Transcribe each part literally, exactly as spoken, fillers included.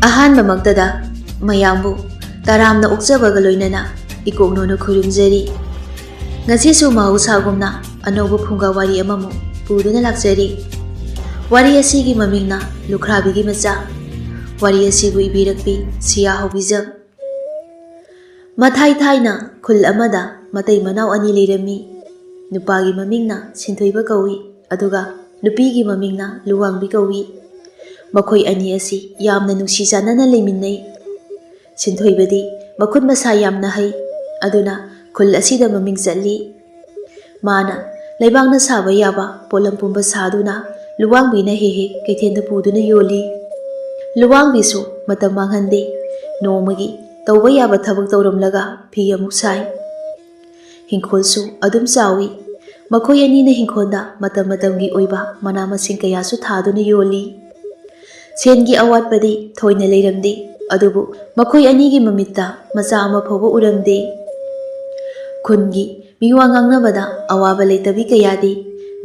ꯑꯍꯥꯟꯕꯃꯛꯇꯗ ꯃꯌꯥꯝꯕꯨ ꯇꯔꯥꯝꯅ ꯑꯣꯛꯆꯕꯒ ꯂꯣꯏꯅꯅ ꯏꯀꯣꯛꯅꯣꯅ ꯈꯨꯔꯨꯝꯖꯔꯤ꯫ ꯉꯁꯤꯁꯨ ꯃꯍꯧꯁꯥꯒꯨꯝꯅ ꯑꯅꯧꯕ ꯐꯨꯡꯒꯥ ꯋꯥꯔꯤ ꯑꯃꯃꯨꯛ ꯄꯨꯗꯨꯅ ꯂꯥꯛꯆꯔꯤ꯫ ꯋꯥꯔꯤ ꯑꯁꯤꯒꯤ ꯃꯃꯤꯡꯅ ꯂꯨꯈ꯭ꯔꯥꯕꯤꯒꯤ ꯃꯆꯥ꯫ ꯋꯥꯔꯤ ꯑꯁꯤꯕꯨ ꯏꯕꯤꯔꯛꯄꯤ ꯁꯤꯌꯥ ꯍꯧꯕꯤꯖꯝ꯫ ꯃꯊꯥꯏ ꯊꯥꯏꯅ ꯈꯨꯜ ꯑꯃꯗ ꯃꯇꯩ ꯃꯅꯥꯎ ꯑꯅꯤ ꯂꯩꯔꯝꯃꯤ꯫ ꯅꯨꯄꯥꯒꯤ ꯃꯃꯤꯡꯅ ꯁꯤꯟꯊꯣꯏꯕ ꯀꯧꯏ, ꯑꯗꯨꯒ ꯅꯨꯄꯤꯒꯤ ꯃꯃꯤꯡꯅ ꯂꯨꯋꯥꯡꯕꯤ ꯀꯧꯏ꯫ ꯃꯈꯣꯏ ꯑꯅꯤ ꯑꯁꯤ ꯌꯥꯝꯅ ꯅꯨꯡꯁꯤ ꯆꯥꯟꯅꯅ ꯂꯩꯃꯤꯟꯅꯩ꯫ ꯁꯤꯟꯊꯣꯏꯕꯗꯤ ꯃꯈꯨꯠ ꯃꯁꯥ ꯌꯥꯝꯅ ꯍꯩ, ꯑꯗꯨꯅ ꯈꯨꯜ ꯑꯁꯤꯗ ꯃꯃꯤꯡ ꯆꯠꯂꯤ꯫ ꯃꯥꯅ ꯂꯩꯕꯥꯛꯅ ꯁꯥꯕ ꯌꯥꯕ ꯄꯣꯠꯂꯝ ꯄꯨꯝꯕ ꯁꯥꯗꯨꯅ ꯂꯨꯋꯥꯡꯕꯤꯅ ꯍꯦꯛ ꯍꯦꯛ ꯀꯩꯊꯦꯜꯗ ꯄꯨꯗꯨꯅ ꯌꯣꯜꯂꯤ꯫ ꯂꯨꯋꯥꯡꯕꯤꯁꯨ ꯃꯇꯝ ꯃꯥꯡꯍꯟꯗꯦ꯫ ꯅꯣꯡꯃꯒꯤ ꯇꯧꯕ ꯌꯥꯕ ꯊꯕꯛ ꯇꯧꯔꯝꯂꯒ ꯐꯤ ꯑꯃꯨꯛ ꯁꯥꯏ꯫ ꯏꯪꯈꯣꯜꯁꯨ ꯑꯗꯨꯝ ꯆꯥꯎꯏ꯫ ꯃꯈꯣꯏ ꯑꯅꯤꯅ ꯏꯪꯈꯣꯜꯗ ꯃꯇꯝ ꯃꯇꯝꯒꯤ ꯑꯣꯏꯕ ꯃꯅꯥ ꯃꯁꯤꯡ ꯀꯌꯥꯁꯨ ꯊꯥꯗꯨꯅ ꯌꯣꯜꯂꯤ꯫ ꯁꯦꯟꯒꯤ ꯑꯋꯥꯠꯄꯗꯤ ꯊꯣꯏꯅ ꯂꯩꯔꯝꯗꯦ, ꯑꯗꯨꯕꯨ ꯃꯈꯣꯏ ꯑꯅꯤꯒꯤ ꯃꯃꯤꯠꯇ ꯃꯆꯥ ꯑꯃ ꯐꯥꯎꯕ ꯎꯔꯝꯗꯦ꯫ ꯈꯨꯟꯒꯤ ꯃꯤꯋꯥ ꯉꯥꯡꯅꯕꯗ ꯑꯋꯥꯕ ꯂꯩꯇꯕꯤ ꯀꯌꯥꯗꯤ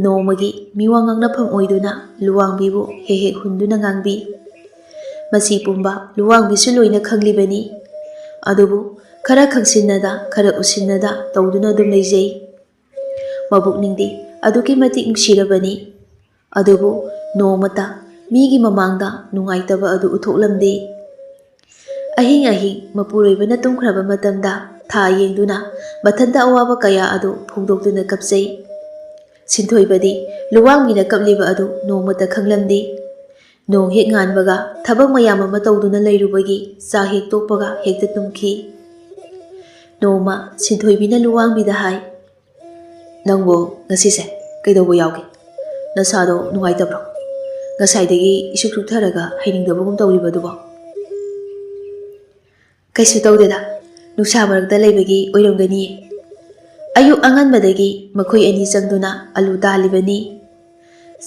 ꯅꯣꯡꯃꯒꯤ ꯃꯤꯋꯥ ꯉꯥꯡꯅꯐꯝ ꯑꯣꯏꯗꯨꯅ ꯂꯨꯋꯥꯡꯕꯤꯕꯨ ꯍꯦꯛ ꯍꯦꯛ ꯍꯨꯟꯗꯨꯅ ꯉꯥꯡꯕꯤ꯫ ꯃꯁꯤ ꯄꯨꯝꯕ ꯂꯨꯋꯥꯡꯕꯤꯁꯨ ꯂꯣꯏꯅ ꯈꯪꯂꯤꯕꯅꯤ꯫ ꯑꯗꯨꯕꯨ ꯈꯔ ꯈꯪꯁꯤꯟꯅꯗ, ꯈꯔ ꯎꯁꯤꯟꯅꯗ ꯇꯧꯗꯨꯅ ꯑꯗꯨꯝ ꯂꯩꯖꯩ꯫ ꯃꯕꯨꯛꯅꯤꯡꯗꯤ ꯑꯗꯨꯛꯀꯤ ꯃꯇꯤꯛ ꯅꯨꯡꯁꯤꯔꯕꯅꯤ꯫ ꯑꯗꯨꯕꯨ ꯅꯣꯡꯃꯇ ꯃꯤꯒꯤ ꯃꯃꯥꯡꯗ ꯅꯨꯡꯉꯥꯏꯇꯕ ꯑꯗꯨ ꯎꯠꯊꯣꯛꯂꯝꯗꯦ꯫ ꯑꯍꯤꯡ ꯑꯍꯤꯡ ꯃꯄꯨꯔꯣꯏꯕꯅ ꯇꯨꯝꯈ꯭ꯔꯕ ꯃꯇꯝꯗ ꯊꯥ ꯌꯦꯡꯗꯨꯅ ꯃꯊꯟꯇ ꯑꯋꯥꯕ ꯀꯌꯥ ꯑꯗꯨ ꯐꯣꯡꯗꯣꯛꯇꯨꯅ ꯀꯞꯆꯩ꯫ ꯁꯤꯟꯊꯣꯏꯕꯗꯤ ꯂꯨꯋꯥꯡꯕꯤꯅ ꯀꯞꯂꯤꯕ ꯑꯗꯨ ꯅꯣꯡꯃꯇ ꯈꯪꯂꯝꯗꯦ꯫ ꯅꯣꯡ ꯍꯦꯛ ꯉꯥꯟꯕꯒ ꯊꯕꯛ ꯃꯌꯥꯝ ꯑꯃ ꯇꯧꯗꯨꯅ ꯂꯩꯔꯨꯕꯒꯤ ꯆꯥꯛ ꯍꯦꯛ ꯇꯣꯛꯄꯒ ꯍꯦꯛꯇ ꯇꯨꯝꯈꯤ꯫ ꯅꯣꯡꯃ ꯁꯤꯟꯊꯣꯏꯕꯤꯅ ꯂꯨꯋꯥꯡꯕꯤꯗ ꯍꯥꯏ, "ꯅꯪꯕꯨ ꯉꯁꯤꯁꯦ ꯀꯩꯗꯧꯕ ꯌꯥꯎꯒꯦ? ꯅꯁꯥꯗꯣ ꯅꯨꯡꯉꯥꯏꯇꯕ꯭ꯔꯣ? ꯉꯁꯥꯏꯗꯒꯤ ꯏꯁꯨꯛ ꯁꯨꯛꯊꯔꯒ ꯍꯩꯅꯤꯡꯗꯕꯒꯨꯝ ꯇꯧꯔꯤꯕꯗꯨꯕꯣ?" "ꯀꯩꯁꯨ ꯇꯧꯗꯦꯗ, ꯅꯨꯡꯁꯥ ꯃꯔꯛꯇ ꯂꯩꯕꯒꯤ ꯑꯣꯏꯔꯝꯒꯅꯤꯌꯦ꯫ ꯑꯌꯨꯛ ꯑꯉꯟꯕꯗꯒꯤ ꯃꯈꯣꯏ ꯑꯅꯤ ꯆꯪꯗꯨꯅ ꯑꯂꯨ ꯇꯥꯜꯂꯤꯕꯅꯤ꯫"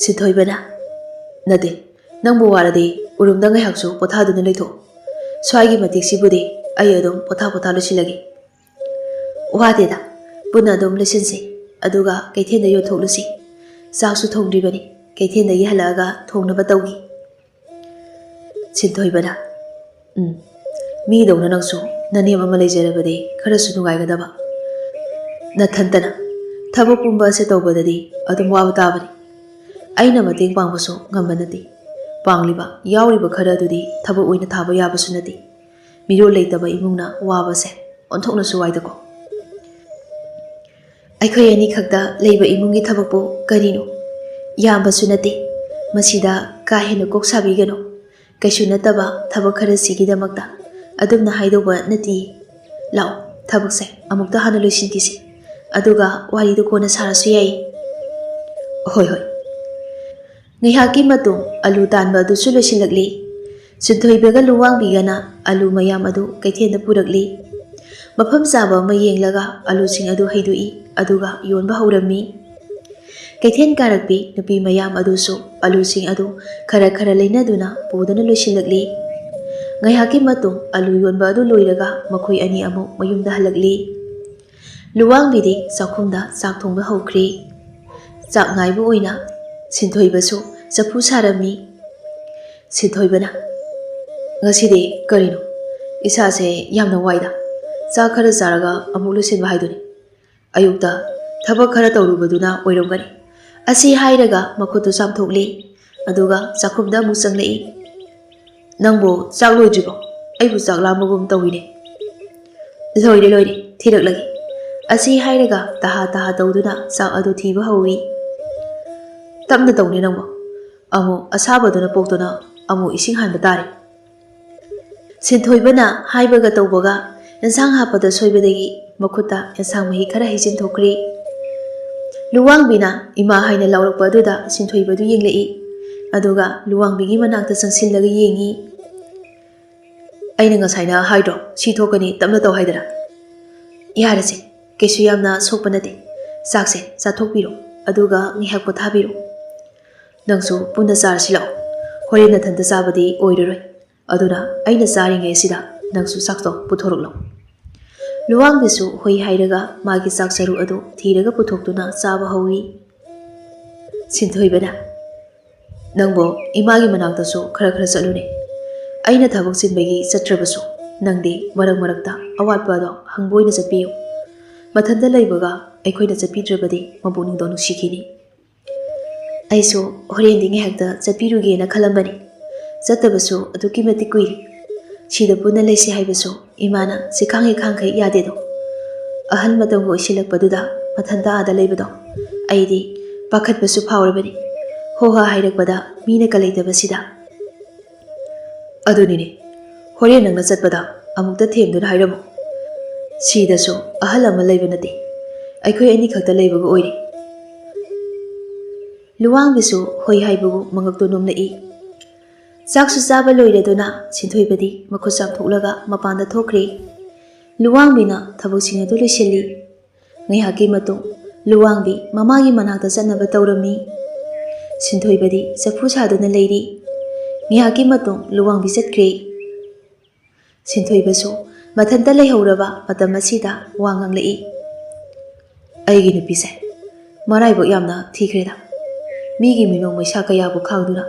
ꯁꯤꯟꯊꯣꯏꯕꯅ, "ꯅꯠꯇꯦ, ꯅꯪꯕꯨ ꯋꯥꯔꯗꯤ ꯎꯔꯨꯝꯗ ꯉꯥꯏꯍꯥꯛꯁꯨ ꯄꯣꯊꯥꯗꯨꯅ ꯂꯩꯊꯣꯛꯑꯣ꯫ ꯁ꯭ꯋꯥꯏꯒꯤ ꯃꯇꯦꯛꯁꯤꯕꯨꯗꯤ ꯑꯩ ꯑꯗꯨꯝ ꯄꯣꯊꯥ ꯄꯣꯊꯥ ꯂꯣꯏꯁꯤꯜꯂꯒꯦ꯫" "ꯋꯥꯗꯦꯗ, ꯄꯨꯟꯅ ꯑꯗꯨꯝ ꯂꯣꯏꯁꯤꯟꯁꯤ, ꯑꯗꯨꯒ ꯀꯩꯊꯦꯜꯗ ꯌꯣꯟꯊꯣꯛꯂꯨꯁꯤ꯫ ꯆꯥꯛꯁꯨ ꯊꯣꯡꯗ꯭ꯔꯤꯕꯅꯤ, ꯀꯩꯊꯦꯜꯗꯒꯤ ꯍꯜꯂꯛꯑꯒ ꯊꯣꯡꯅꯕ ꯇꯧꯒꯦ꯫" ꯁꯤꯟꯊꯣꯏꯕꯅ, ꯎꯝ, ꯃꯤꯗꯧꯅ ꯅꯪꯁꯨ ꯅꯅꯦꯝ ꯑꯃ ꯂꯩꯖꯔꯕꯗꯤ ꯈꯔꯁꯨ ꯅꯨꯡꯉꯥꯏꯒꯗꯕ꯫ ꯅꯊꯟꯇꯅ ꯊꯕꯛ ꯄꯨꯝꯕ ꯑꯁꯦ ꯇꯧꯕꯗꯗꯤ ꯑꯗꯨꯝ ꯋꯥꯕ ꯇꯥꯕꯅꯤ꯫ ꯑꯩꯅ ꯃꯇꯦꯡ ꯄꯥꯡꯕꯁꯨ ꯉꯝꯕ ꯅꯠꯇꯦ꯫ ꯄꯥꯡꯂꯤꯕ, ꯌꯥꯎꯔꯤꯕ ꯈꯔ ꯑꯗꯨꯗꯤ ꯊꯕꯛ ꯑꯣꯏꯅ ꯊꯥꯕ ꯌꯥꯕꯁꯨ ꯅꯠꯇꯦ꯫ ꯃꯤꯔꯣꯜ ꯂꯩꯇꯕ ꯏꯃꯨꯡꯅ ꯋꯥꯕꯁꯦ ꯑꯣꯟꯊꯣꯛꯅꯁꯨ ꯋꯥꯏꯗꯀꯣ꯫ ꯑꯩꯈꯣꯏ ꯑꯅꯤꯈꯛꯇ ꯂꯩꯕ ꯏꯃꯨꯡꯒꯤ ꯊꯕꯛꯄꯨ ꯀꯔꯤꯅꯣ? ꯌꯥꯝꯕꯁꯨ ꯅꯠꯇꯦ꯫ ꯃꯁꯤꯗ ꯀꯥ ꯍꯦꯟꯅ ꯀꯣꯛ ꯁꯥꯕꯤꯒꯅꯨ꯫ ꯀꯩꯁꯨ ꯅꯠꯇꯕ ꯊꯕꯛ ꯈꯔꯁꯤꯒꯤꯗꯃꯛꯇ ꯑꯗꯨꯝꯅ ꯍꯥꯏꯗꯧꯕ ꯅꯠꯇꯦ꯫ ꯂꯥꯛꯑꯣ, ꯊꯕꯛꯁꯦ ꯑꯃꯨꯛꯇ ꯍꯥꯟꯅ ꯂꯣꯏꯁꯤꯟꯈꯤꯁꯤ, ꯑꯗꯨꯒ ꯋꯥꯔꯤꯗꯨ ꯀꯣꯟꯅ ꯁꯥꯔꯁꯨ ꯌꯥꯏ꯫ ꯍꯣꯏ, ꯍꯣꯏ꯫ ꯉꯥꯏꯍꯥꯛꯀꯤ ꯃꯇꯨꯡ ꯑꯂꯨ ꯇꯥꯟꯕ ꯑꯗꯨꯁꯨ ꯂꯣꯏꯁꯤꯜꯂꯛꯂꯤ꯫ ꯁꯤꯟꯊꯣꯏꯕꯒ ꯂꯨꯋꯥꯡꯕꯤꯒꯅ ꯑꯂꯨ ꯃꯌꯥꯝ ꯑꯗꯨ ꯀꯩꯊꯦꯜꯗ ꯄꯨꯔꯛꯂꯤ꯫ ꯃꯐꯝ ꯆꯥꯕ ꯑꯃ ꯌꯦꯡꯂꯒ ꯑꯂꯨꯁꯤꯡ ꯑꯗꯨ ꯍꯩꯗꯣꯛꯏ, ꯑꯗꯨꯒ ꯌꯣꯟꯕ ꯍꯧꯔꯝꯃꯤ꯫ ꯀꯩꯊꯦꯜ ꯀꯥꯔꯛꯄꯤ ꯅꯨꯄꯤ ꯃꯌꯥꯝ ꯑꯗꯨꯁꯨ ꯑꯂꯨꯁꯤꯡ ꯑꯗꯨ ꯈꯔ ꯈꯔ ꯂꯩꯅꯗꯨꯅ ꯄꯨꯗꯨꯅ ꯂꯣꯏꯁꯤꯜꯂꯛꯂꯤ꯫ ꯉꯥꯏꯍꯥꯛꯀꯤ ꯃꯇꯨꯡ ꯑꯂꯨ ꯌꯣꯟꯕ ꯑꯗꯨ ꯂꯣꯏꯔꯒ ꯃꯈꯣꯏ ꯑꯅꯤ ꯑꯃꯨꯛ ꯃꯌꯨꯝꯗ ꯍꯜꯂꯛꯂꯤ꯫ ꯂꯨꯋꯥꯡꯕꯤꯗꯤ ꯆꯥꯛꯈꯨꯝꯗ ꯆꯥꯛ ꯊꯣꯡꯕ ꯍꯧꯈ꯭ꯔꯤ꯫ ꯆꯥꯛ ꯉꯥꯏꯕ ꯑꯣꯏꯅ ꯁꯤꯟꯊꯣꯏꯕꯁꯨ ꯆꯐꯨ ꯁꯥꯔꯝꯃꯤ꯫ ꯁꯤꯟꯊꯣꯏꯕꯅ, "ꯉꯁꯤꯗꯤ ꯀꯔꯤꯅꯣ? ꯏꯁꯥꯁꯦ ꯌꯥꯝꯅ ꯋꯥꯏꯗ꯫ ꯆꯥꯛ ꯈꯔ ꯆꯥꯔꯒ ꯑꯃꯨꯛ ꯂꯣꯏꯁꯤꯟꯕ ꯍꯥꯏꯗꯨꯅꯤ꯫ ꯑꯌꯨꯛꯇ ꯊꯕꯛ ꯈꯔ ꯇꯧꯔꯨꯕꯗꯨꯅ ꯑꯣꯏꯔꯝꯒꯅꯤ"꯫ ꯑꯁꯤ ꯍꯥꯏꯔꯒ ꯃꯈꯨꯠꯇꯨ ꯆꯥꯝꯊꯣꯛꯂꯤ, ꯑꯗꯨꯒ ꯆꯥꯛꯈꯨꯝꯗ ꯑꯃꯨꯛ ꯆꯪꯂꯛꯏ꯫ "ꯅꯪꯕꯨ ꯆꯥꯛ ꯂꯣꯏꯗ꯭ꯔꯤꯕꯣ? ꯑꯩꯕꯨ ꯆꯥꯛ ꯂꯥꯝꯕꯒꯨꯝ ꯇꯧꯏꯅꯦ"꯫ "ꯂꯣꯏꯔꯦ, ꯂꯣꯏꯔꯦ, ꯊꯤꯔꯛꯂꯒꯦ"꯫ ꯑꯁꯤ ꯍꯥꯏꯔꯒ ꯇꯍꯥ ꯇꯍꯥ ꯇꯧꯗꯨꯅ ꯆꯥꯛ ꯑꯗꯨ ꯊꯤꯕ ꯍꯧꯏ꯫ "ꯇꯞꯅ ꯇꯧꯅꯦ ꯅꯪꯕꯣ꯫ ꯑꯃꯨꯛ ꯑꯁꯥꯕꯗꯨꯅ ꯄꯣꯛꯇꯨꯅ ꯑꯃꯨꯛ ꯏꯁꯤꯡ ꯍꯥꯟꯕ ꯇꯥꯔꯦ"꯫ ꯁꯤꯟꯊꯣꯏꯕꯅ ꯍꯥꯏꯕꯒ ꯇꯧꯕꯒ ꯑꯦꯟꯁꯥꯡ ꯍꯥꯞꯄꯗ ꯁꯣꯏꯕꯗꯒꯤ ꯃꯈꯨꯠꯇ ꯑꯦꯟꯁꯥꯡ ꯃꯍꯤ ꯈꯔ ꯍꯩꯖꯤꯟꯊꯣꯛꯈ꯭ꯔꯦ꯫ ꯂꯨꯋꯥꯡꯕꯤꯅ "ꯏꯃꯥ" ꯍꯥꯏꯅ ꯂꯥꯎꯔꯛꯄ ꯑꯗꯨꯗ ꯁꯤꯟꯊꯣꯏꯕꯗꯨ ꯌꯦꯡꯂꯛꯏ, ꯑꯗꯨꯒ ꯂꯨꯋꯥꯡꯕꯤꯒꯤ ꯃꯅꯥꯛꯇ ꯆꯪꯁꯤꯜꯂꯒ ꯌꯦꯡꯉꯤ꯫ "ꯑꯩꯅ ꯉꯁꯥꯏꯅ ꯍꯥꯏꯗ꯭ꯔꯣ, ꯁꯤ ꯊꯣꯛꯀꯅꯤ, ꯇꯞꯅ ꯇꯧ ꯍꯥꯏꯗꯅ?" "ꯌꯥꯔꯦꯁꯦ, ꯀꯩꯁꯨ ꯌꯥꯝꯅ ꯁꯣꯛꯄ ꯅꯠꯇꯦ꯫ ꯆꯥꯛꯁꯦ ꯆꯥꯊꯣꯛꯄꯤꯔꯣ, ꯑꯗꯨꯒ ꯉꯥꯏꯍꯥꯛ ꯄꯣꯊꯥꯕꯤꯔꯣ꯫ ꯅꯪꯁꯨ ꯄꯨꯟꯅ ꯆꯥꯔꯁꯤ ꯂꯥꯛꯑꯣ꯫ ꯍꯣꯔꯦꯟ ꯅꯊꯟꯇ ꯆꯥꯕꯗꯤ ꯑꯣꯏꯔꯔꯣꯏ꯫ ꯑꯗꯨꯅ ꯑꯩꯅ ꯆꯥꯔꯤꯉꯩꯁꯤꯗ ꯅꯪꯁꯨ ꯆꯥꯛꯇꯣ ꯄꯨꯊꯣꯔꯛꯂꯣ"꯫ ꯂꯨꯋꯥꯡꯕꯤꯁꯨ ꯍꯣꯏ ꯍꯥꯏꯔꯒ ꯃꯥꯒꯤ ꯆꯥꯛ ꯆꯔꯨ ꯑꯗꯨ ꯊꯤꯔꯒ ꯄꯨꯊꯣꯛꯇꯨꯅ ꯆꯥꯕ ꯍꯧꯏ꯫ ꯁꯤꯟꯊꯣꯏꯕꯅ, "ꯅꯪꯕꯨ ꯏꯃꯥꯒꯤ ꯃꯅꯥꯛꯇꯁꯨ ꯈꯔ ꯈꯔ ꯆꯠꯂꯨꯅꯦ꯫ ꯑꯩꯅ ꯊꯕꯛ ꯆꯤꯟꯕꯒꯤ ꯆꯠꯇ꯭ꯔꯕꯁꯨ, ꯅꯪꯗꯤ ꯃꯔꯛ ꯃꯔꯛꯇ ꯑꯋꯥꯠꯄ ꯑꯗꯣ ꯍꯪꯕ ꯑꯣꯏꯅ ꯆꯠꯄꯤꯌꯨ꯫ ꯃꯊꯟꯇ ꯂꯩꯕꯒ ꯑꯩꯈꯣꯏꯅ ꯆꯠꯄꯤꯗ꯭ꯔꯕꯗꯤ ꯃꯄꯨꯛꯅꯤꯡꯗꯣ ꯅꯨꯡꯁꯤꯈꯤꯅꯤ꯫ ꯑꯩꯁꯨ ꯍꯣꯔꯦꯟꯗꯤ ꯉꯥꯏꯍꯥꯛꯇ ꯆꯠꯄꯤꯔꯨꯒꯦꯅ ꯈꯜꯂꯝꯕꯅꯤ꯫ ꯆꯠꯇꯕꯁꯨ ꯑꯗꯨꯛꯀꯤ ꯃꯇꯤꯛ ꯀꯨꯏꯔꯦ꯫ ꯁꯤꯗ ꯄꯨꯟꯅ ꯂꯩꯁꯤ ꯍꯥꯏꯕꯁꯨ ꯏꯃꯥꯅ ꯁꯤꯈꯥꯡ ꯍꯦꯛ ꯈꯥꯡꯈꯩ ꯌꯥꯗꯦꯗꯣ꯫ ꯑꯍꯜ ꯃꯇꯝꯒ ꯑꯣꯏꯁꯤꯜꯂꯛꯄꯗꯨꯗ ꯃꯊꯟꯇ ꯑꯥꯗ ꯂꯩꯕꯗꯣ ꯑꯩꯗꯤ ꯄꯥꯈꯠꯄꯁꯨ ꯐꯥꯎꯔꯕꯅꯤ꯫ ꯍꯣ ꯍꯥ ꯍꯥꯏꯔꯛꯄꯗ ꯃꯤꯅ ꯀ ꯂꯩꯇꯕꯁꯤꯗ꯫ ꯑꯗꯨꯅꯤꯅꯦ, ꯍꯣꯔꯦꯟ ꯅꯪꯅ ꯆꯠꯄꯗ ꯑꯃꯨꯛꯇ ꯊꯦꯝꯗꯨꯅ ꯍꯥꯏꯔꯝꯃꯨ꯫ ꯁꯤꯗꯁꯨ ꯑꯍꯜ ꯑꯃ ꯂꯩꯕ ꯅꯠꯇꯦ, ꯑꯩꯈꯣꯏ ꯑꯅꯤꯈꯛꯇ ꯂꯩꯕꯒ ꯑꯣꯏꯔꯦ꯫ ꯂꯨꯋꯥꯡꯕꯤꯁꯨ ꯍꯣꯏ ꯍꯥꯏꯕꯕꯨ ꯃꯉꯛꯇꯨ ꯅꯣꯝꯂꯛꯏ꯫ ꯆꯥꯛꯁꯨ ꯆꯥꯕ ꯂꯣꯏꯔꯗꯨꯅ ꯁꯤꯟꯊꯣꯏꯕꯗꯤ ꯃꯈꯨꯠ ꯆꯥꯝꯊꯣꯛꯂꯒ ꯃꯄꯥꯟꯗ ꯊꯣꯛꯈ꯭ꯔꯦ꯫ ꯂꯨꯋꯥꯡꯕꯤꯅ ꯊꯕꯛꯁꯤꯡ ꯑꯗꯨ ꯂꯣꯏꯁꯤꯜꯂꯤ꯫ ꯉꯥꯏꯍꯥꯛꯀꯤ ꯃꯇꯨꯡ ꯂꯨꯋꯥꯡꯕꯤ ꯃꯃꯥꯒꯤ ꯃꯅꯥꯛꯇ ꯆꯠꯅꯕ ꯇꯧꯔꯝꯃꯤ꯫ ꯁꯤꯟꯊꯣꯏꯕꯗꯤ ꯆꯐꯨ ꯁꯥꯗꯨꯅ ꯂꯩꯔꯤ꯫ ꯉꯥꯏꯍꯥꯛꯀꯤ ꯃꯇꯨꯡ ꯂꯨꯋꯥꯡꯕꯤ ꯆꯠꯈ꯭ꯔꯦ꯫ ꯁꯤꯟꯊꯣꯏꯕꯁꯨ ꯃꯊꯟꯇ ꯂꯩꯍꯧꯔꯕ ꯃꯇꯝ ꯑꯁꯤꯗ ꯋꯥ ꯉꯥꯡꯂꯛꯏ꯫ ꯑꯩꯒꯤ ꯅꯨꯄꯤꯁꯦ ꯃꯔꯥꯏꯕꯛ ꯌꯥꯝꯅ ꯊꯤꯈ꯭ꯔꯦꯗ꯫ ꯃꯤꯒꯤ ꯃꯤꯅꯣꯛ ꯃꯩꯁꯥ ꯀꯌꯥꯕꯨ ꯈꯥꯡꯗꯨꯅ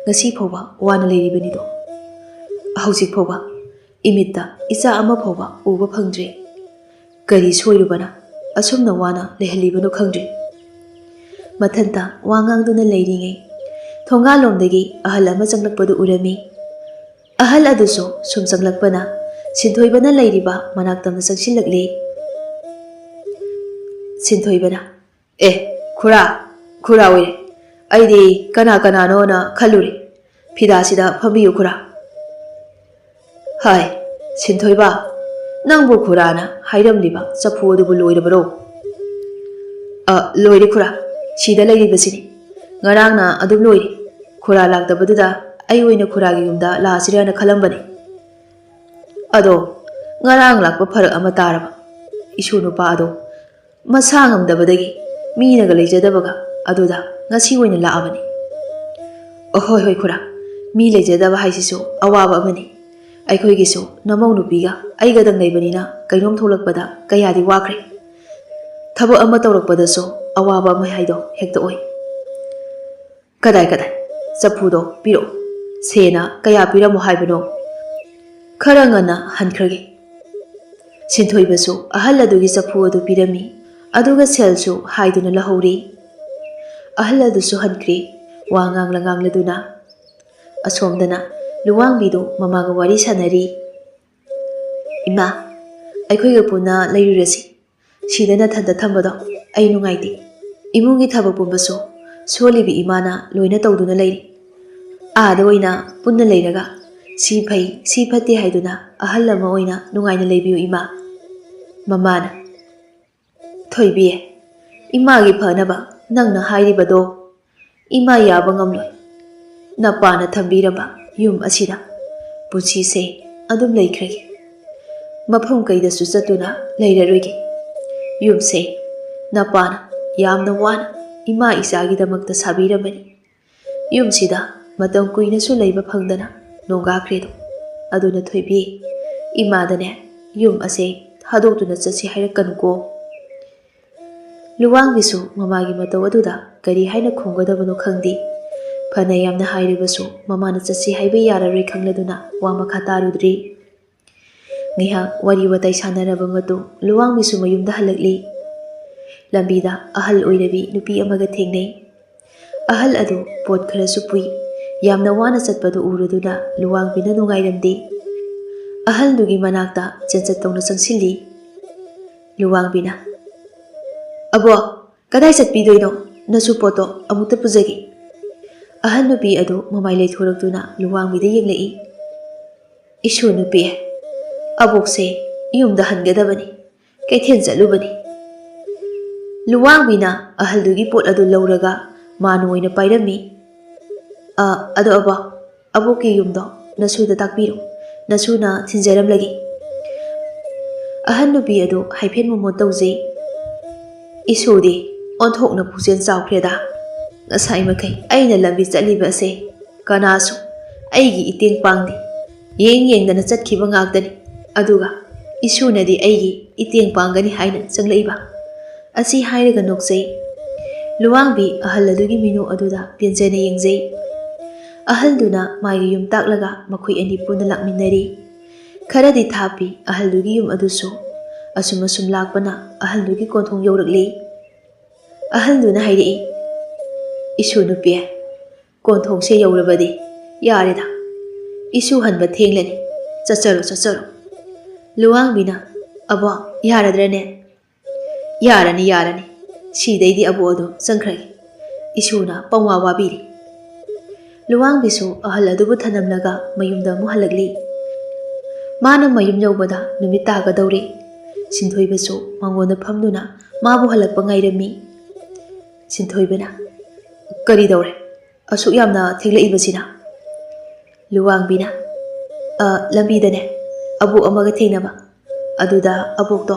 ꯉꯁꯤ ꯐꯥꯎꯕ ꯋꯥꯅ ꯂꯩꯔꯤꯕꯅꯤꯗꯣ꯫ ꯍꯧꯖꯤꯛ ꯐꯥꯎꯕ ꯏꯃꯤꯠꯇ ꯏꯆꯥ ꯑꯃ ꯐꯥꯎꯕ ꯎꯕ ꯐꯪꯗ꯭ꯔꯤ꯫ ꯀꯔꯤ ꯁꯣꯏꯔꯨꯕꯅ ꯑꯁꯨꯝꯅ ꯋꯥꯅ ꯂꯩꯍꯜꯂꯤꯕꯅꯣ ꯈꯪꯗ꯭ꯔꯤ꯫ ꯃꯊꯟꯇ ꯋꯥ ꯉꯥꯡꯗꯨꯅ ꯂꯩꯔꯤꯉꯩ ꯊꯣꯡꯒꯥꯜꯂꯣꯝꯗꯒꯤ ꯑꯍꯜ ꯑꯃ ꯆꯪꯂꯛꯄꯗꯨ ꯎꯔꯝꯃꯤ꯫ ꯑꯍꯜ ꯑꯗꯨꯁꯨ ꯁꯨꯝ ꯆꯪꯂꯛꯄꯅ ꯁꯤꯟꯊꯣꯏꯕꯅ ꯂꯩꯔꯤꯕ ꯃꯅꯥꯛꯇ ꯑꯃ ꯆꯪꯁꯤꯜꯂꯛꯂꯦ꯫ ꯁꯤꯟꯊꯣꯏꯕꯅ, "ꯑꯦ, ꯈꯨꯔꯥ, ꯈꯨꯔꯥ ꯑꯣꯏꯔꯦ꯫ ꯑꯩꯗꯤ ꯀꯅꯥ ꯀꯅꯥꯅꯣꯅ ꯈꯜꯂꯨꯔꯦ꯫ ꯐꯤꯗꯥꯁꯤꯗ ꯐꯝꯕꯤꯌꯨ ꯈꯨꯔꯥ꯫" ꯍꯥꯏ, ꯁꯤꯟꯊꯣꯏꯕ, ꯅꯪꯕꯨ ꯈꯨꯔꯥꯅ ꯍꯥꯏꯔꯝꯂꯤꯕ ꯆꯐꯨ ꯑꯗꯨꯕꯨ ꯂꯣꯏꯔꯕꯔꯣ? ꯑ, ꯂꯣꯏꯔꯦ ꯈꯨꯔꯥ, ꯁꯤꯗ ꯂꯩꯔꯤꯕꯁꯤꯅꯤ꯫ ꯉꯔꯥꯡꯅ ꯑꯗꯨꯝ ꯂꯣꯏꯔꯦ꯫ ꯈꯨꯔꯥ ꯂꯥꯛꯇꯕꯗꯨꯗ ꯑꯩ ꯑꯣꯏꯅ ꯈꯨꯔꯥꯒꯤ ꯌꯨꯝꯗ ꯂꯥꯛꯑꯁꯤꯔꯅ ꯈꯜꯂꯝꯕꯅꯤ꯫ ꯑꯗꯣ ꯉꯔꯥꯡ ꯂꯥꯛꯄ ꯐꯔꯛ ꯑꯃ ꯇꯥꯔꯕ꯫ ꯏꯁꯨ ꯅꯨꯄꯥ ꯑꯗꯣ ꯃꯁꯥ ꯉꯝꯗꯕꯗꯒꯤ ꯃꯤꯅꯒ ꯂꯩꯖꯗꯕꯒ ꯑꯗꯨꯗ ꯉꯁꯤ ꯑꯣꯏꯅ ꯂꯥꯛꯑꯕꯅꯤ꯫ ꯑꯍꯣꯏ ꯍꯣꯏ ꯈꯨꯔꯥ, ꯃꯤ ꯂꯩꯖꯗꯕ ꯍꯥꯏꯁꯤꯁꯨ ꯑꯋꯥꯕ ꯑꯃꯅꯤ꯫ ꯑꯩꯈꯣꯏꯒꯤꯁꯨ ꯅꯃꯧ ꯅꯨꯄꯤꯒ ꯑꯩꯒꯗꯪ ꯂꯩꯕꯅꯤꯅ ꯀꯩꯅꯣꯝ ꯊꯣꯛꯂꯛꯄꯗ ꯀꯌꯥꯗꯤ ꯋꯥꯈ꯭ꯔꯦ꯫ ꯊꯕꯛ ꯑꯃ ꯇꯧꯔꯛꯄꯗꯁꯨ ꯑꯋꯥꯕ ꯑꯃ ꯍꯥꯏꯗꯣ ꯍꯦꯛꯇ ꯑꯣꯏ꯫ ꯀꯗꯥꯏ ꯀꯗꯥꯏ? ꯆꯐꯨꯗꯣ ꯄꯤꯔꯛꯑꯣ꯫ "ꯁꯦꯅ ꯀꯌꯥ ꯄꯤꯔꯝꯃꯣ ꯍꯥꯏꯕꯅꯣ? ꯈꯔ ꯉꯟꯅ ꯍꯟꯈ꯭ꯔꯒꯦ꯫" ꯁꯤꯟꯊꯣꯏꯕꯁꯨ ꯑꯍꯜ ꯑꯗꯨꯒꯤ ꯆꯐꯨ ꯑꯗꯨ ꯄꯤꯔꯝꯃꯤ, ꯑꯗꯨꯒ ꯁꯦꯜꯁꯨ ꯍꯥꯏꯗꯨꯅ ꯂꯧꯍꯧꯔꯤ꯫ ꯑꯍꯜ ꯑꯗꯨꯁꯨ ꯍꯟꯈ꯭ꯔꯦ, ꯋꯥ ꯉꯥꯡꯂ ꯉꯥꯡꯂꯗꯨꯅ꯫ ꯑꯁꯣꯝꯗꯅ ꯂꯨꯋꯥꯡꯕꯤꯗꯨ ꯃꯃꯥꯒ ꯋꯥꯔꯤ ꯁꯥꯟꯅꯔꯤ꯫ "ꯏꯃꯥ, ꯑꯩꯈꯣꯏꯒ ꯄꯨꯟꯅ ꯂꯩꯔꯨꯔꯁꯤ꯫ ꯁꯤꯗ ꯅꯊꯟꯇ ꯊꯝꯕꯗꯣ ꯑꯩ ꯅꯨꯡꯉꯥꯏꯇꯦ꯫ ꯏꯃꯨꯡꯒꯤ ꯊꯕꯛ ꯄꯨꯝꯕꯁꯨ ꯁꯣꯜꯂꯤꯕꯤ ꯏꯃꯥꯅ ꯂꯣꯏꯅ ꯇꯧꯗꯨꯅ ꯂꯩꯔꯤ꯫ ꯑꯥꯗ ꯑꯣꯏꯅ ꯄꯨꯟꯅ ꯂꯩꯔꯒ ꯁꯤ ꯐꯩ, ꯁꯤ ꯐꯠꯇꯦ ꯍꯥꯏꯗꯨꯅ ꯑꯍꯜ ꯑꯃ ꯑꯣꯏꯅ ꯅꯨꯡꯉꯥꯏꯅ ꯂꯩꯕꯤꯌꯨ ꯏꯃꯥ꯫" ꯃꯃꯥꯅ, "ꯊꯣꯏꯕꯤ, ꯏꯃꯥꯒꯤ ꯐꯅꯕ ꯅꯪꯅ ꯍꯥꯏꯔꯤꯕꯗꯣ ꯏꯃꯥ ꯌꯥꯕ ꯉꯝꯂꯣꯏ꯫ ꯅꯄꯥꯅ ꯊꯝꯕꯤꯔꯕ ꯌꯨꯝ ꯑꯁꯤꯗ ꯄꯨꯟꯁꯤꯁꯦ ꯑꯗꯨꯝ ꯂꯩꯈ꯭ꯔꯒꯦ꯫ ꯃꯐꯝ ꯀꯩꯗꯁꯨ ꯆꯠꯇꯨꯅ ꯂꯩꯔꯔꯣꯏꯒꯦ꯫ ꯌꯨꯝꯁꯦ ꯅꯄꯥꯅ ꯌꯥꯝꯅ ꯋꯥꯅ ꯏꯃꯥ ꯏꯆꯥꯒꯤꯗꯃꯛꯇ ꯁꯥꯕꯤꯔꯝꯕꯅꯤ꯫ ꯌꯨꯝꯁꯤꯗ ꯃꯇꯝ ꯀꯨꯏꯅꯁꯨ ꯂꯩꯕ ꯐꯪꯗꯅ ꯅꯣꯡꯒꯥꯈ꯭ꯔꯦꯗꯣ꯫ ꯑꯗꯨꯅ ꯊꯣꯏꯕꯤ, ꯏꯃꯥꯗꯅꯦ ꯌꯨꯝ ꯑꯁꯦ ꯊꯥꯗꯣꯛꯇꯨꯅ ꯆꯠꯁꯤ ꯍꯥꯏꯔꯛꯀꯅꯨꯀꯣ꯫" ꯂꯨꯋꯥꯡꯕꯤꯁꯨ ꯃꯃꯥꯒꯤ ꯃꯇꯧ ꯑꯗꯨꯗ ꯀꯔꯤ ꯍꯥꯏꯅ ꯈꯨꯝꯒꯗꯕꯅꯣ ꯈꯪꯗꯦ꯫ ꯐꯅ ꯌꯥꯝꯅ ꯍꯥꯏꯔꯕꯁꯨ ꯃꯃꯥꯅ ꯆꯠꯁꯤ ꯍꯥꯏꯕ ꯌꯥꯔꯔꯣꯏ ꯈꯪꯂꯗꯨꯅ ꯋꯥ ꯃꯈꯥ ꯇꯥꯔꯨꯗ꯭ꯔꯤ꯫ ꯉꯥꯏꯍꯥꯛ ꯋꯥꯔꯤ ꯋꯥꯇꯥꯏ ꯁꯥꯟꯅꯔꯕ ꯃꯇꯨꯡ ꯂꯨꯋꯥꯡꯕꯤꯁꯨ ꯃꯌꯨꯝꯗ ꯍꯜꯂꯛꯂꯤ꯫ ꯂꯝꯕꯤꯗ ꯑꯍꯜ ꯑꯣꯏꯔꯕꯤ ꯅꯨꯄꯤ ꯑꯃꯒ ꯊꯦꯡꯅꯩ꯫ ꯑꯍꯜ ꯑꯗꯨ ꯄꯣꯠ ꯈꯔꯁꯨ ꯄꯨꯏ꯫ ꯌꯥꯝꯅ ꯋꯥꯅ ꯆꯠꯄꯗꯨ ꯎꯔꯗꯨꯅ ꯂꯨꯋꯥꯡꯕꯤꯅ ꯅꯨꯡꯉꯥꯏꯔꯝꯗꯦ꯫ ꯑꯍꯜꯗꯨꯒꯤ ꯃꯅꯥꯛꯇ ꯆꯦꯟꯆꯠ ꯇꯧꯅ ꯆꯪꯁꯤꯜꯂꯤ꯫ ꯂꯨꯋꯥꯡꯕꯤꯅ, "ꯑꯕꯣ, ꯀꯗꯥꯏ ꯆꯠꯄꯤꯗꯣꯏꯅꯣ? ꯅꯁꯨ ꯄꯣꯠꯇꯣ ꯑꯃꯨꯛꯇ ꯄꯨꯖꯒꯦ꯫" ꯑꯍꯜ ꯅꯨꯄꯤ ꯑꯗꯨ ꯃꯃꯥꯏ ꯂꯩꯊꯣꯔꯛꯇꯨꯅ ꯂꯨꯋꯥꯡꯕꯤꯗ ꯌꯦꯡꯂꯛꯏ꯫ "ꯏꯁꯨ ꯅꯨꯄꯤ, ꯑꯕꯣꯛꯁꯦ ꯌꯨꯝꯗ ꯍꯟꯒꯗꯕꯅꯤ, ꯀꯩꯊꯦꯜ ꯆꯠꯂꯨꯕꯅꯤ꯫" ꯂꯨꯋꯥꯡꯕꯤꯅ ꯑꯍꯜꯗꯨꯒꯤ ꯄꯣꯠ ꯑꯗꯨ ꯂꯧꯔꯒ ꯃꯥꯅ ꯑꯣꯏꯅ ꯄꯥꯏꯔꯝꯃꯤ꯫ "ꯑ, ꯑꯗꯣ ꯑꯕꯣꯛ, ꯑꯕꯣꯛꯀꯤ ꯌꯨꯝꯗꯣ ꯅꯁꯨꯗ ꯇꯥꯛꯄꯤꯔꯣ, ꯅꯁꯨꯅ ꯊꯤꯟꯖꯔꯝꯂꯒꯦ꯫" ꯑꯍꯟ ꯅꯨꯄꯤ ꯑꯗꯨ ꯍꯥꯏꯐꯦꯠ ꯃꯣꯃꯣꯟ ꯇꯧꯖꯩ꯫ "ꯏꯁꯨꯗꯤ ꯑꯣꯟꯊꯣꯛꯅ ꯄꯨꯛꯆꯦꯜ ꯆꯥꯎꯈ꯭ꯔꯦꯗ꯫ ꯉꯁꯥꯏ ꯃꯈꯩ ꯑꯩꯅ ꯂꯝꯕꯤ ꯆꯠꯂꯤꯕ ꯑꯁꯦ ꯀꯅꯥꯁꯨ ꯑꯩꯒꯤ ꯏꯇꯦꯡ ꯄꯥꯡꯗꯦ꯫ ꯌꯦꯡ ꯌꯦꯡꯗꯅ ꯆꯠꯈꯤꯕ ꯉꯥꯛꯇꯅꯤ꯫ ꯑꯗꯨꯒ ꯏꯁꯨꯅꯗꯤ ꯑꯩꯒꯤ ꯏꯇꯦꯡ ꯄꯥꯡꯒꯅꯤ ꯍꯥꯏꯅ ꯆꯪꯂꯛꯏꯕ꯫" ꯑꯁꯤ ꯍꯥꯏꯔꯒ ꯅꯣꯛꯆꯩ꯫ ꯂꯨꯋꯥꯡꯕꯤ ꯑꯍꯜ ꯑꯗꯨꯒꯤ ꯃꯤꯅꯣꯛ ꯑꯗꯨꯗ ꯄꯦꯟꯖꯅ ꯌꯦꯡꯖꯩ꯫ ꯑꯍꯜꯗꯨꯅ ꯃꯥꯒꯤ ꯌꯨꯝ ꯇꯥꯛꯂꯒ ꯃꯈꯣꯏ ꯑꯅꯤ ꯄꯨꯟꯅ ꯂꯥꯛꯃꯤꯟꯅꯔꯤ꯫ ꯈꯔꯗꯤ ꯊꯥꯞꯄꯤ꯫ ꯑꯍꯜꯗꯨꯒꯤ ꯌꯨꯝ ꯑꯗꯨꯁꯨ ꯑꯁꯨꯝ ꯑꯁꯨꯝ ꯂꯥꯛꯄꯅ ꯑꯍꯜꯗꯨꯒꯤ ꯀꯣꯟꯊꯣꯡ ꯌꯧꯔꯛꯂꯤ꯫ ꯑꯍꯜꯗꯨꯅ ꯍꯥꯏꯔꯛꯏ, "ꯏꯁꯨ ꯅꯨꯄꯤ, ꯀꯣꯟꯊꯣꯡꯁꯦ ꯌꯧꯔꯕꯗꯤ ꯌꯥꯔꯦꯗ꯫ ꯏꯁꯨ ꯍꯟꯕ ꯊꯦꯡꯂꯅꯤ꯫ ꯆꯠꯆꯔꯣ, ꯆꯠꯆꯔꯣ꯫" ꯂꯨꯋꯥꯡꯕꯤꯅ, "ꯑꯕꯣ, ꯌꯥꯔꯗ꯭ꯔꯅꯦ?" "ꯌꯥꯔꯅꯤ, ꯌꯥꯔꯅꯤ꯫ ꯁꯤꯗꯩꯗꯤ ꯑꯕꯣ ꯑꯗꯨ ꯆꯪꯈ꯭ꯔꯒꯦ꯫ ꯏꯁꯨꯅ ꯄꯪꯋꯥ ꯋꯥꯕꯤꯔꯤ꯫" ꯂꯨꯋꯥꯡꯕꯤꯁꯨ ꯑꯍꯜ ꯑꯗꯨꯕꯨ ꯊꯅꯝꯂꯒ ꯃꯌꯨꯝꯗ ꯑꯃꯨꯛ ꯍꯜꯂꯛꯂꯤ꯫ ꯃꯥꯅ ꯃꯌꯨꯝ ꯌꯧꯕꯗ ꯅꯨꯃꯤꯠ ꯇꯥꯒꯗꯧꯔꯦ꯫ ꯁꯤꯟꯊꯣꯏꯕꯁꯨ ꯃꯉꯣꯟꯗ ꯐꯝꯗꯨꯅ ꯃꯥꯕꯨ ꯍꯜꯂꯛꯄ ꯉꯥꯏꯔꯝꯃꯤ꯫ ꯁꯤꯟꯊꯣꯏꯕꯅ, "ꯀꯔꯤ ꯇꯧꯔꯦ? ꯑꯁꯨꯛ ꯌꯥꯝꯅ ꯊꯦꯡꯂꯛꯏꯕꯁꯤꯅ?" ꯂꯨꯋꯥꯡꯕꯤꯅ, "ꯑ, ꯂꯝꯕꯤꯗꯅꯦ, ꯑꯕꯣꯛ ꯑꯃꯒ ꯊꯦꯡꯅꯕ꯫ ꯑꯗꯨꯗ ꯑꯕꯣꯛꯇꯣ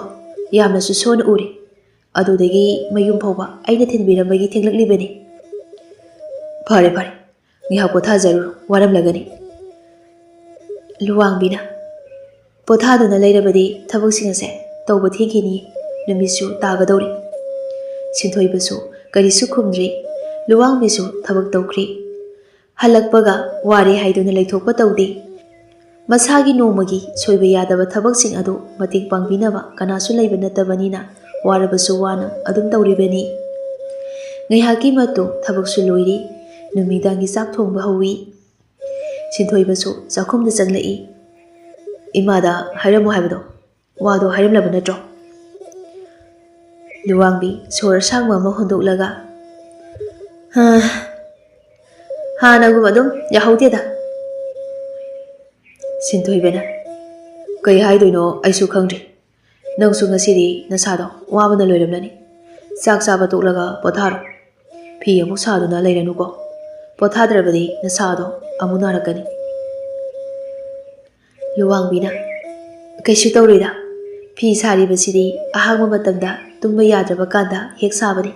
ꯌꯥꯝꯅꯁꯨ ꯁꯣꯟꯅ ꯎꯔꯦ꯫ ꯑꯗꯨꯗꯒꯤ ꯃꯌꯨꯝ ꯐꯥꯎꯕ ꯑꯩꯅ ꯊꯤꯟꯕꯤꯔꯝꯕꯒꯤ ꯊꯦꯡꯂꯛꯂꯤꯕꯅꯤ꯫" "ꯐꯔꯦ, ꯐꯔꯦ, ꯉꯥꯏꯍꯥꯛ ꯄꯣꯊꯥꯖꯔꯨꯔꯣ, ꯋꯥꯔꯝꯂꯒꯅꯤ꯫" ꯂꯨꯋꯥꯡꯕꯤꯅ, "ꯄꯣꯊꯥꯗꯨꯅ ꯂꯩꯔꯕꯗꯤ ꯊꯕꯛꯁꯤꯡ ꯑꯁꯦ ꯇꯧꯕ ꯊꯦꯡꯈꯤꯅꯤ, ꯅꯨꯃꯤꯠꯁꯨ ꯇꯥꯒꯗꯧꯔꯤ꯫" ꯁꯤꯟꯊꯣꯏꯕꯁꯨ ꯀꯔꯤꯁꯨ ꯈꯨꯝꯗ꯭ꯔꯤ꯫ ꯂꯨꯋꯥꯡꯕꯤꯁꯨ ꯊꯕꯛ ꯇꯧꯈ꯭ꯔꯤ꯫ ꯍꯜꯂꯛꯄꯒ ꯋꯥꯔꯦ ꯍꯥꯏꯗꯨꯅ ꯂꯩꯊꯣꯛꯄ ꯇꯧꯗꯦ꯫ ꯃꯁꯥꯒꯤ ꯅꯣꯡꯃꯒꯤ ꯁꯣꯏꯕ ꯌꯥꯗꯕ ꯊꯕꯛꯁꯤꯡ ꯑꯗꯨ ꯃꯇꯦꯡ ꯄꯥꯡꯕꯤꯅꯕ ꯀꯅꯥꯁꯨ ꯂꯩꯕ ꯅꯠꯇꯕꯅꯤꯅ ꯋꯥꯔꯕꯁꯨ ꯋꯥꯅ ꯑꯗꯨꯝ ꯇꯧꯔꯤꯕꯅꯤ꯫ ꯉꯥꯏꯍꯥꯛꯀꯤ ꯃꯇꯨꯡ ꯊꯕꯛꯁꯨ ꯂꯣꯏꯔꯤ꯫ ꯅꯨꯃꯤꯗꯥꯡꯒꯤ ꯆꯥꯛ ꯊꯣꯡꯕ ꯍꯧꯏ꯫ ꯁꯤꯟꯊꯣꯏꯕꯁꯨ ꯆꯥꯛꯈꯨꯝꯗ ꯆꯪꯂꯛꯏ꯫ "ꯏꯃꯥꯗ ꯍꯥꯏꯔꯝꯃꯣ ꯍꯥꯏꯕꯗꯣ, ꯋꯥꯗꯣ ꯍꯥꯏꯔꯝꯂꯕ ꯅꯠꯇ꯭ꯔꯣ?" ꯂꯨꯋꯥꯡꯕꯤ ꯁꯣꯔ ꯑꯁꯥꯡꯕ ꯑꯃ ꯍꯣꯟꯗꯣꯛꯂꯒ, "ꯍꯥ, ꯍꯥꯟꯅꯒꯨꯝ ꯑꯗꯨꯝ ꯌꯥꯍꯧꯗꯦꯗ꯫" ꯁꯤꯟꯊꯣꯏꯕꯅ, "ꯀꯩ ꯍꯥꯏꯗꯣꯏꯅꯣ ꯑꯩꯁꯨ ꯈꯪꯗ꯭ꯔꯦ꯫ ꯅꯪꯁꯨ ꯉꯁꯤꯗꯤ ꯅꯁꯥꯗꯣ ꯋꯥꯕꯅ ꯂꯣꯏꯔꯝꯂꯅꯤ꯫ ꯆꯥꯛ ꯆꯥꯕ ꯇꯣꯛꯂꯒ ꯄꯣꯊꯥꯔꯣ꯫ ꯐꯤ ꯑꯃꯨꯛ ꯁꯥꯗꯨꯅ ꯂꯩꯔꯅꯨꯀꯣ꯫ ꯄꯣꯊꯥꯗ꯭ꯔꯕꯗꯤ ꯅꯁꯥꯗꯣ ꯑꯃꯨꯛ ꯅꯥꯔꯛꯀꯅꯤ꯫" ꯂꯨꯋꯥꯡꯕꯤꯅ, "ꯀꯩꯁꯨ ꯇꯧꯔꯣꯏꯗ꯫ ꯐꯤ ꯁꯥꯔꯤꯕꯁꯤꯗꯤ ꯑꯍꯥꯡꯕ ꯃꯇꯝꯗ ꯇꯨꯝꯕ ꯌꯥꯗ꯭ꯔꯕ ꯀꯥꯟꯗ ꯍꯦꯛ ꯁꯥꯕꯅꯤ꯫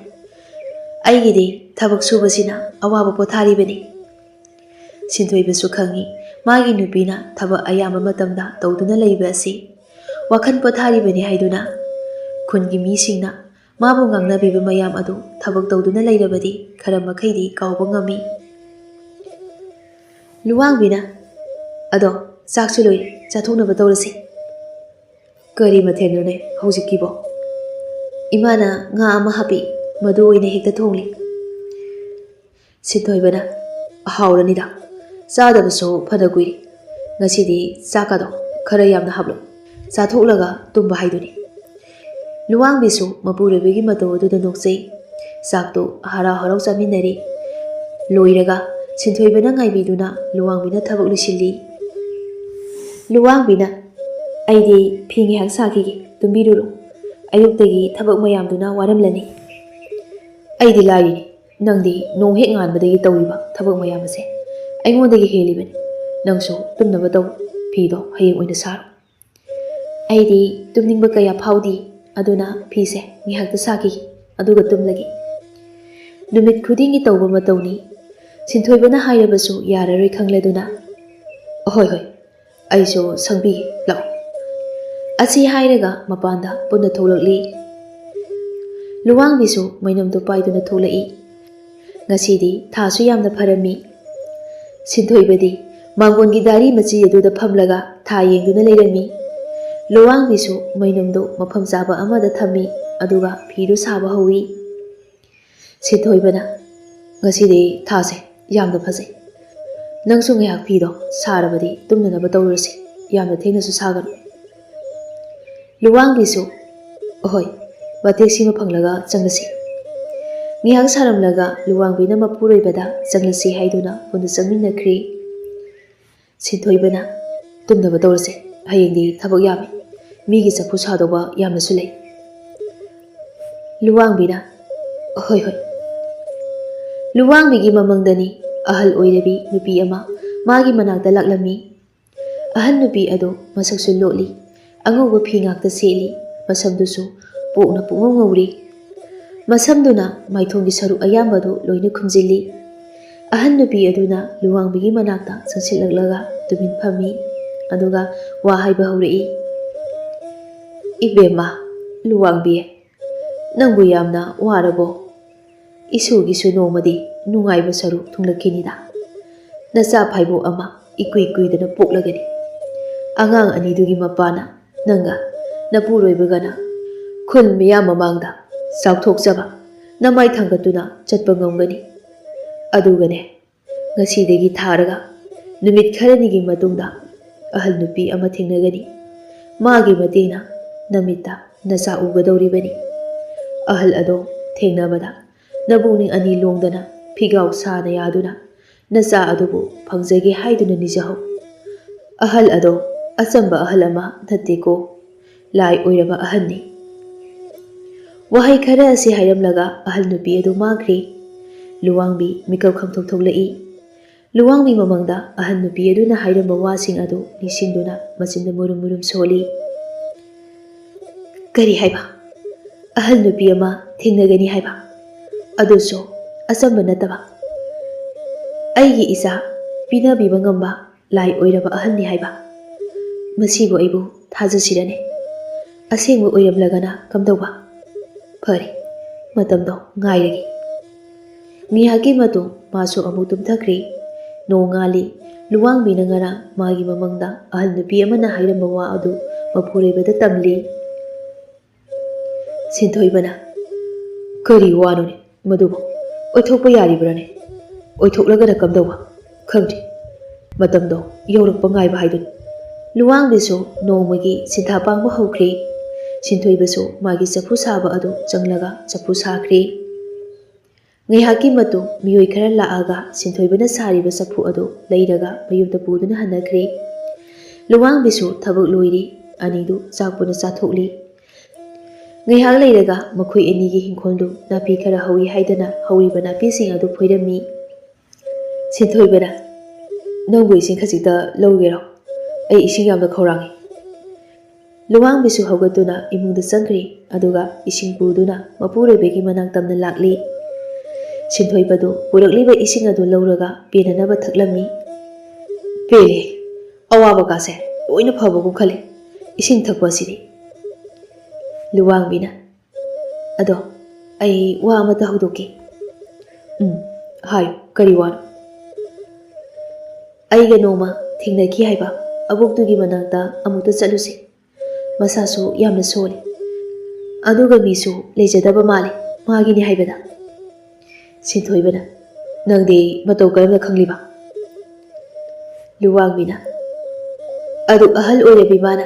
ꯑꯩꯒꯤꯗꯤ ꯊꯕꯛ ꯁꯨꯕꯁꯤꯅ ꯑꯋꯥꯕ ꯄꯣꯊꯥꯔꯤꯕꯅꯤ꯫" ꯁꯤꯟꯊꯣꯏꯕꯁꯨ ꯈꯪꯏ, ꯃꯥꯒꯤ ꯅꯨꯄꯤꯅ ꯊꯕꯛ ꯑꯌꯥꯝꯕ ꯃꯇꯝꯗ ꯇꯧꯗꯨꯅ ꯂꯩꯕ ꯑꯁꯤ ꯋꯥꯈꯜ ꯄꯣꯊꯥꯔꯤꯕꯅꯤ ꯍꯥꯏꯗꯨꯅ꯫ ꯈꯨꯟꯒꯤ ꯃꯤꯁꯤꯡꯅ ꯃꯥꯕꯨ ꯉꯥꯡꯅꯕꯤꯕ ꯃꯌꯥꯝ ꯑꯗꯨ ꯊꯕꯛ ꯇꯧꯗꯨꯅ ꯂꯩꯔꯕꯗꯤ ꯈꯔ ꯃꯈꯩꯗꯤ ꯀꯥꯎꯕ ꯉꯝꯃꯤ꯫ ꯂꯨꯋꯥꯡꯕꯤꯅ, "ꯑꯗꯣ ꯆꯥꯛꯁꯨ ꯂꯣꯏꯔꯦ, ꯆꯥꯊꯣꯛꯅꯕ ꯇꯧꯔꯁꯤ꯫ ꯀꯔꯤ ꯃꯊꯦꯜꯅꯣꯅꯦ ꯍꯧꯖꯤꯛꯀꯤꯕꯣ?" "ꯏꯃꯥꯅ ꯉꯥ ꯑꯃ ꯍꯥꯞꯄꯤ, ꯃꯗꯨ ꯑꯣꯏꯅ ꯍꯦꯛꯇ ꯊꯣꯡꯂꯤ꯫" ꯁꯤꯟꯊꯣꯏꯕꯅ, "ꯍꯥꯎꯔꯅꯤꯗ, ꯆꯥꯗꯕꯁꯨ ꯐꯅ ꯀꯨꯏꯔꯦ꯫ ꯉꯁꯤꯗꯤ ꯆꯥꯛꯀꯗꯣ ꯈꯔ ꯌꯥꯝꯅ ꯍꯥꯞꯂꯣ, ꯆꯥꯊꯣꯛꯂꯒ ꯇꯨꯝꯕ ꯍꯥꯏꯗꯨꯅꯤ꯫" ꯂꯨꯋꯥꯡꯕꯤꯁꯨ ꯃꯄꯨꯔꯣꯏꯕꯒꯤ ꯃꯇꯧ ꯑꯗꯨꯗ ꯅꯣꯛꯆꯩ꯫ ꯆꯥꯛꯇꯨ ꯍꯔꯥꯎ ꯍꯔꯥꯎ ꯆꯥꯃꯤꯟꯅꯔꯤ꯫ ꯂꯣꯏꯔꯒ ꯁꯤꯟꯊꯣꯏꯕꯅ ꯉꯥꯏꯕꯤꯗꯨꯅ ꯂꯨꯋꯥꯡꯕꯤꯅ ꯊꯕꯛ ꯂꯣꯏꯁꯤꯜꯂꯤ꯫ ꯂꯨꯋꯥꯡꯕꯤꯅ, "ꯑꯩꯗꯤ ꯐꯤ ꯉꯥꯏꯍꯥꯛ ꯁꯥꯈꯤꯒꯦ, ꯇꯨꯝꯕꯤꯔꯨꯔꯣ꯫ ꯑꯌꯨꯛꯇꯒꯤ ꯊꯕꯛ ꯃꯌꯥꯝꯗꯨꯅ ꯋꯥꯔꯝꯂꯅꯤ꯫" "ꯑꯩꯗꯤ ꯂꯥꯏꯔꯤꯅꯤ, ꯅꯪꯗꯤ ꯅꯣꯡ ꯍꯦꯛ ꯉꯥꯟꯕꯗꯒꯤ ꯇꯧꯔꯤꯕ ꯊꯕꯛ ꯃꯌꯥꯝ ꯑꯁꯦ ꯑꯩꯉꯣꯟꯗꯒꯤ ꯍꯦꯜꯂꯤꯕꯅꯤ꯫ ꯅꯪꯁꯨ ꯇꯨꯝꯅꯕ ꯇꯧ, ꯐꯤꯗꯣ ꯍꯌꯦꯡ ꯑꯣꯏꯅ ꯁꯥꯔꯣ꯫" "ꯑꯩꯗꯤ ꯇꯨꯝꯅꯤꯡꯕ ꯀꯌꯥ ꯐꯥꯎꯗꯦ, ꯑꯗꯨꯅ ꯐꯤꯁꯦ ꯉꯥꯏꯍꯥꯛꯇ ꯁꯥꯈꯤꯒꯦ, ꯑꯗꯨꯒ ꯇꯨꯝꯂꯒꯦ꯫" ꯅꯨꯃꯤꯠ ꯈꯨꯗꯤꯡꯒꯤ ꯇꯧꯕ ꯃꯇꯧꯅꯤ꯫ ꯁꯤꯟꯊꯣꯏꯕꯅ ꯍꯥꯏꯔꯕꯁꯨ ꯌꯥꯔꯔꯣꯏ ꯈꯪꯂꯗꯨꯅ, "ꯑꯍꯣꯏ ꯍꯣꯏ, ꯑꯩꯁꯨ ꯁꯪꯕꯤꯒꯦ, ꯂꯥꯛꯑꯣ꯫" ꯑꯁꯤ ꯍꯥꯏꯔꯒ ꯃꯄꯥꯟꯗ ꯄꯨꯟꯅ ꯊꯣꯛꯂꯛꯂꯤ꯫ ꯂꯨꯋꯥꯡꯕꯤꯁꯨ ꯃꯩꯅꯝꯗꯨ ꯄꯥꯏꯗꯨꯅ ꯊꯣꯛꯂꯛꯏ꯫ ꯉꯁꯤꯗꯤ ꯊꯥꯁꯨ ꯌꯥꯝꯅ ꯐꯔꯝꯃꯤ꯫ ꯁꯤꯟꯊꯣꯏꯕꯗꯤ ꯃꯥꯡꯒꯣꯟꯒꯤ ꯗꯥꯔꯤ ꯃꯆꯤ ꯑꯗꯨꯗ ꯐꯝꯂꯒ ꯊꯥ ꯌꯦꯡꯗꯨꯅ ꯂꯩꯔꯝꯃꯤ꯫ ꯂꯨꯋꯥꯡꯕꯤꯁꯨ ꯃꯩꯅꯝꯗꯨ ꯃꯐꯝ ꯆꯥꯕ ꯑꯃꯗ ꯊꯝꯃꯤ, ꯑꯗꯨꯒ ꯐꯤꯗꯨ ꯁꯥꯕ ꯍꯧꯏ꯫ ꯁꯤꯟꯊꯣꯏꯕꯅ, "ꯉꯁꯤꯗꯤ ꯊꯥꯁꯦ ꯌꯥꯝꯅ ꯐꯖꯩ꯫ ꯅꯪꯁꯨ ꯉꯥꯏꯍꯥꯛ ꯐꯤꯗꯣ ꯁꯥꯔꯕꯗꯤ ꯇꯨꯝꯅꯅꯕ ꯇꯧꯔꯨꯔꯁꯤ꯫ ꯌꯥꯝꯅ ꯊꯦꯡꯅꯁꯨ ꯁꯥꯒꯅꯨ꯫" ꯂꯨꯋꯥꯡꯕꯤꯁꯨ, "ꯑꯍꯣꯏ, ꯃꯇꯦꯛꯁꯤꯃ ꯐꯪꯂꯒ ꯆꯪꯂꯁꯤ꯫" ꯉꯥꯏꯍꯥꯛ ꯁꯥꯔꯝꯂꯒ ꯂꯨꯋꯥꯡꯕꯤꯅ ꯃꯄꯨꯔꯣꯏꯕꯗ ꯆꯪꯂꯁꯤ ꯍꯥꯏꯗꯨꯅ ꯄꯨꯟꯅ ꯆꯪꯃꯤꯟꯅꯈ꯭ꯔꯤ꯫ ꯁꯤꯟꯊꯣꯏꯕꯅ, "ꯇꯨꯝꯅꯕ ꯇꯧꯔꯁꯦ, ꯍꯌꯦꯡꯗꯤ ꯊꯕꯛ ꯌꯥꯝꯃꯤ, ꯃꯤꯒꯤ ꯆꯐꯨ ꯁꯥꯗꯧꯕ ꯌꯥꯝꯅꯁꯨ ꯂꯩ꯫" ꯂꯨꯋꯥꯡꯕꯤꯅ, "ꯍꯣꯏ ꯍꯣꯏ꯫" ꯂꯨꯋꯥꯡꯕꯤꯒꯤ ꯃꯃꯪꯗꯅꯤ ꯑꯍꯜ ꯑꯣꯏꯔꯕꯤ ꯅꯨꯄꯤ ꯑꯃ ꯃꯥꯒꯤ ꯃꯅꯥꯛꯇ ꯂꯥꯛꯂꯝꯃꯤ꯫ ꯑꯍꯟ ꯅꯨꯄꯤ ꯑꯗꯨ ꯃꯁꯛꯁꯨ ꯂꯣꯠꯂꯤ, ꯑꯉꯧꯕ ꯐꯤ ꯉꯥꯛꯇ ꯁꯦꯠꯂꯤ, ꯃꯁꯝꯗꯨꯁꯨ ꯄꯣꯛꯅ ꯄꯨꯡꯉꯧ ꯉꯧꯔꯤ꯫ ꯃꯁꯝꯗꯨꯅ ꯃꯥꯏꯊꯣꯡꯒꯤ ꯁꯔꯨꯛ ꯑꯌꯥꯝꯕꯗꯨ ꯂꯣꯏꯅ ꯈꯨꯝꯖꯤꯜꯂꯤ꯫ ꯑꯍꯟ ꯅꯨꯄꯤ ꯑꯗꯨꯅ ꯂꯨꯋꯥꯡꯕꯤꯒꯤ ꯃꯅꯥꯛꯇ ꯆꯪꯁꯤꯜꯂꯛꯂꯒ ꯇꯨꯃꯤꯟ ꯐꯝꯃꯤ, ꯑꯗꯨꯒ ꯋꯥ ꯍꯥꯏꯕ ꯍꯧꯔꯛꯏ꯫ "ꯏꯕꯦꯝꯃ, ꯂꯨꯋꯥꯡꯕꯤ, ꯅꯪꯕꯨ ꯌꯥꯝꯅ ꯋꯥꯔꯕꯣ? ꯏꯁꯨꯒꯤꯁꯨ ꯅꯣꯡꯃꯗꯤ ꯅꯨꯡꯉꯥꯏꯕ ꯁꯔꯨꯛ ꯊꯨꯡꯂꯛꯈꯤꯅꯤꯗ꯫ ꯅꯆꯥ ꯐꯥꯏꯕꯣꯛ ꯑꯃ ꯏꯀꯨꯏ ꯀꯨꯏꯗꯅ ꯄꯣꯛꯂꯒꯅꯤ꯫ ꯑꯉꯥꯡ ꯑꯅꯤꯗꯨꯒꯤ ꯃꯄꯥꯅ ꯅꯪꯒ ꯅꯄꯨꯔꯣꯏꯕꯒꯅ ꯈꯨꯜ ꯃꯤꯌꯥꯝ ꯃꯃꯥꯡꯗ ꯆꯥꯎꯊꯣꯛꯆꯕ ꯅꯃꯥꯏ ꯊꯥꯡꯒꯠꯇꯨꯅ ꯆꯠꯄ ꯉꯝꯒꯅꯤ꯫ ꯑꯗꯨꯒꯅꯦ, ꯉꯁꯤꯗꯒꯤ ꯊꯥꯔꯒ ꯅꯨꯃꯤꯠ ꯈꯔꯅꯤꯒꯤ ꯃꯇꯨꯡꯗ ꯑꯍꯜ ꯅꯨꯄꯤ ꯑꯃ ꯊꯦꯡꯅꯒꯅꯤ꯫ ꯃꯥꯒꯤ ꯃꯇꯦꯡꯅ ꯅꯃꯤꯠꯇ ꯅꯆꯥ ꯎꯒꯗꯧꯔꯤꯕꯅꯤ꯫ ꯑꯍꯜ ꯑꯗꯣ ꯊꯦꯡꯅꯕꯗ ꯅꯕꯨꯛꯅꯤꯡ ꯑꯅꯤ ꯂꯣꯡꯗꯅ ꯐꯤꯒꯥꯎ ꯁꯥꯅ ꯌꯥꯗꯨꯅ ꯅꯆꯥ ꯑꯗꯨꯕꯨ ꯐꯪꯖꯒꯦ ꯍꯥꯏꯗꯨꯅ ꯅꯤꯖꯍꯧ꯫ ꯑꯍꯜ ꯑꯗꯣ ꯑꯆꯝꯕ ꯑꯍꯜ ꯑꯃ ꯅꯠꯇꯦꯀꯣ, ꯂꯥꯏ ꯑꯣꯏꯔꯕ ꯑꯍꯜꯅꯤ꯫ ꯋꯥꯍꯩ ꯈꯔ ꯑꯁꯤ ꯍꯥꯏꯔꯝꯂꯒ ꯑꯍꯜ ꯅꯨꯄꯤ ꯑꯗꯨ ꯃꯥꯡꯈ꯭ꯔꯦ꯫ ꯂꯨꯋꯥꯡꯕꯤ ꯃꯤꯀꯞ ꯈꯪꯊꯣꯛ ꯊꯣꯛꯂꯛꯏ꯫ ꯂꯨꯋꯥꯡꯕꯤ ꯃꯃꯥꯡꯗ ꯑꯍꯜ ꯅꯨꯄꯤ ꯑꯗꯨꯅ ꯍꯥꯏꯔꯝꯕ ꯋꯥꯁꯤꯡ ꯑꯗꯨ ꯅꯤꯡꯁꯤꯡꯗꯨꯅ ꯃꯆꯤꯟꯗ ꯃꯨꯔꯨꯝ ꯃꯨꯔꯨꯝ ꯁꯣꯜꯂꯤ꯫ "ꯀꯔꯤ ꯍꯥꯏꯕ? ꯑꯍꯜ ꯅꯨꯄꯤ ꯑꯃ ꯊꯦꯡꯅꯒꯅꯤ ꯍꯥꯏꯕ? ꯑꯗꯨꯁꯨ ꯑꯆꯝꯕ ꯅꯠꯇꯕ? ꯑꯩꯒꯤ ꯏꯆꯥ ꯄꯤꯅꯕꯤꯕ ꯉꯝꯕ ꯂꯥꯏ ꯑꯣꯏꯔꯕ ꯑꯍꯜꯅꯤ ꯍꯥꯏꯕ? ꯃꯁꯤꯕꯨ ꯑꯩꯕꯨ ꯊꯥꯖꯁꯤꯔꯅꯦ? ꯑꯁꯦꯡꯕ ꯑꯣꯏꯔꯝꯂꯒꯅ ꯀꯝꯗꯧꯕ?" ꯐꯔꯦ, ꯃꯇꯝꯗꯣ ꯉꯥꯏꯔꯒꯦ꯫ ꯉꯥꯏꯍꯥꯛꯀꯤ ꯃꯇꯨꯡ ꯃꯥꯁꯨ ꯑꯃꯨꯛ ꯇꯨꯝꯊꯈ꯭ꯔꯦ꯫ ꯅꯣꯡꯉꯥꯜꯂꯤ꯫ ꯂꯨꯋꯥꯡꯕꯤꯅ ꯉꯔꯥꯡ ꯃꯥꯒꯤ ꯃꯃꯪꯗ ꯑꯍꯜ ꯅꯨꯄꯤ ꯑꯃꯅ ꯍꯥꯏꯔꯝꯕ ꯋꯥ ꯑꯗꯨ ꯃꯄꯨꯔꯣꯏꯕꯗ ꯇꯝꯂꯤ꯫ ꯁꯤꯟꯊꯣꯏꯕꯅ, "ꯀꯔꯤ ꯋꯥꯅꯣꯅꯦ ꯃꯗꯨꯕꯨ? ꯑꯣꯏꯊꯣꯛꯄ ꯌꯥꯔꯤꯕ꯭ꯔꯥꯅꯦ? ꯑꯣꯏꯊꯣꯛꯂꯒꯅ ꯀꯝꯗꯧꯕ? ꯈꯪꯗꯦ꯫ ꯃꯇꯝꯗꯣ ꯌꯧꯔꯛꯄ ꯉꯥꯏꯕ ꯍꯥꯏꯗꯨꯅꯤ꯫" ꯂꯨꯋꯥꯡꯕꯤꯁꯨ ꯅꯣꯡꯃꯒꯤ ꯁꯤꯟꯊꯥ ꯄꯥꯡꯕ ꯍꯧꯈ꯭ꯔꯦ꯫ ꯁꯤꯟꯊꯣꯏꯕꯁꯨ ꯃꯥꯒꯤ ꯆꯐꯨ ꯁꯥꯕ ꯑꯗꯨ ꯆꯪꯂꯒ ꯆꯐꯨ ꯁꯥꯈ꯭ꯔꯦ꯫ ꯉꯥꯏꯍꯥꯛꯀꯤ ꯃꯇꯨꯡ ꯃꯤꯑꯣꯏ ꯈꯔ ꯂꯥꯛꯑꯒ ꯁꯤꯟꯊꯣꯏꯕꯅ ꯁꯥꯔꯤꯕ ꯆꯐꯨ ꯑꯗꯨ ꯂꯩꯔꯒ ꯃꯌꯨꯝꯗ ꯄꯨꯗꯨꯅ ꯍꯟꯅꯈ꯭ꯔꯦ꯫ ꯂꯨꯋꯥꯡꯕꯤꯁꯨ ꯊꯕꯛ ꯂꯣꯏꯔꯦ꯫ ꯑꯅꯤꯗꯨ ꯆꯥꯛ ꯄꯨꯟꯅ ꯆꯥꯊꯣꯛꯂꯤ꯫ ꯉꯥꯏꯍꯥꯛ ꯂꯩꯔꯒ ꯃꯈꯣꯏ ꯑꯅꯤꯒꯤ ꯏꯪꯈꯣꯜꯗꯨ ꯅꯥꯄꯤ ꯈꯔ ꯍꯧꯏ ꯍꯥꯏꯗꯅ ꯍꯧꯔꯤꯕ ꯅꯥꯄꯤꯁꯤꯡ ꯑꯗꯨ ꯐꯣꯏꯔꯝꯃꯤ꯫ ꯁꯤꯟꯊꯣꯏꯕꯅ, "ꯅꯪꯕꯨ ꯏꯁꯤꯡ ꯈꯖꯤꯛꯇ ꯂꯧꯒꯦꯔꯣ? ꯑꯩ ꯏꯁꯤꯡ ꯌꯥꯝꯅ ꯈꯧꯔꯥꯡꯏ꯫" ꯂꯨꯋꯥꯡꯕꯤꯁꯨ ꯍꯧꯒꯠꯇꯨꯅ ꯏꯃꯨꯡꯗ ꯆꯪꯈ꯭ꯔꯤ꯫ ꯑꯗꯨꯒ ꯏꯁꯤꯡ ꯄꯨꯗꯨꯅ ꯃꯄꯨꯔꯣꯏꯕꯒꯤ ꯃꯅꯥꯛ ꯇꯝꯅ ꯂꯥꯛꯂꯤ꯫ ꯁꯤꯟꯊꯣꯏꯕꯗꯨ ꯄꯨꯔꯛꯂꯤꯕ ꯏꯁꯤꯡ ꯑꯗꯨ ꯂꯧꯔꯒ ꯄꯦꯟꯅꯅꯕ ꯊꯛꯂꯝꯃꯤ꯫ "ꯄꯦꯜꯂꯦ, ꯑꯋꯥꯕ ꯀꯥꯁꯦ ꯂꯣꯏꯅ ꯐꯕꯒꯨꯝ ꯈꯜꯂꯦ꯫ ꯏꯁꯤꯡ ꯊꯛꯄ ꯑꯁꯤꯗꯤ꯫" ꯂꯨꯋꯥꯡꯕꯤꯅ, "ꯑꯗꯣ ꯑꯩ ꯋꯥ ꯑꯃꯇ ꯍꯧꯗꯣꯛꯀꯦ꯫" "ꯎꯝ, ꯍꯥꯏꯌꯨ, ꯀꯔꯤ ꯋꯥꯅꯣ?" ꯑꯩꯒ ꯅꯣꯡꯃ ꯊꯦꯡꯅꯈꯤ ꯍꯥꯏꯕ ꯑꯕꯣꯛꯇꯨꯒꯤ ꯃꯅꯥꯛꯇ ꯑꯃꯨꯛꯇ ꯆꯠꯂꯨꯁꯤ꯫ ꯃꯁꯥꯁꯨ ꯌꯥꯝꯅ ꯁꯣꯜꯂꯤ꯫ ꯑꯗꯨꯒ ꯃꯤꯁꯨ ꯂꯩꯖꯗꯕ ꯃꯥꯜꯂꯤ, ꯃꯥꯒꯤꯅꯤ ꯍꯥꯏꯕꯗ꯫ ꯁꯤꯟꯊꯣꯏꯕꯅ, "ꯅꯪꯗꯤ ꯃꯇꯧ ꯀꯔꯝꯅ ꯈꯪꯂꯤꯕ?" ꯂꯨꯋꯥꯡꯕꯤꯅ, "ꯑꯗꯨ ꯑꯍꯜ ꯑꯣꯏꯔꯕꯤ ꯃꯥꯅ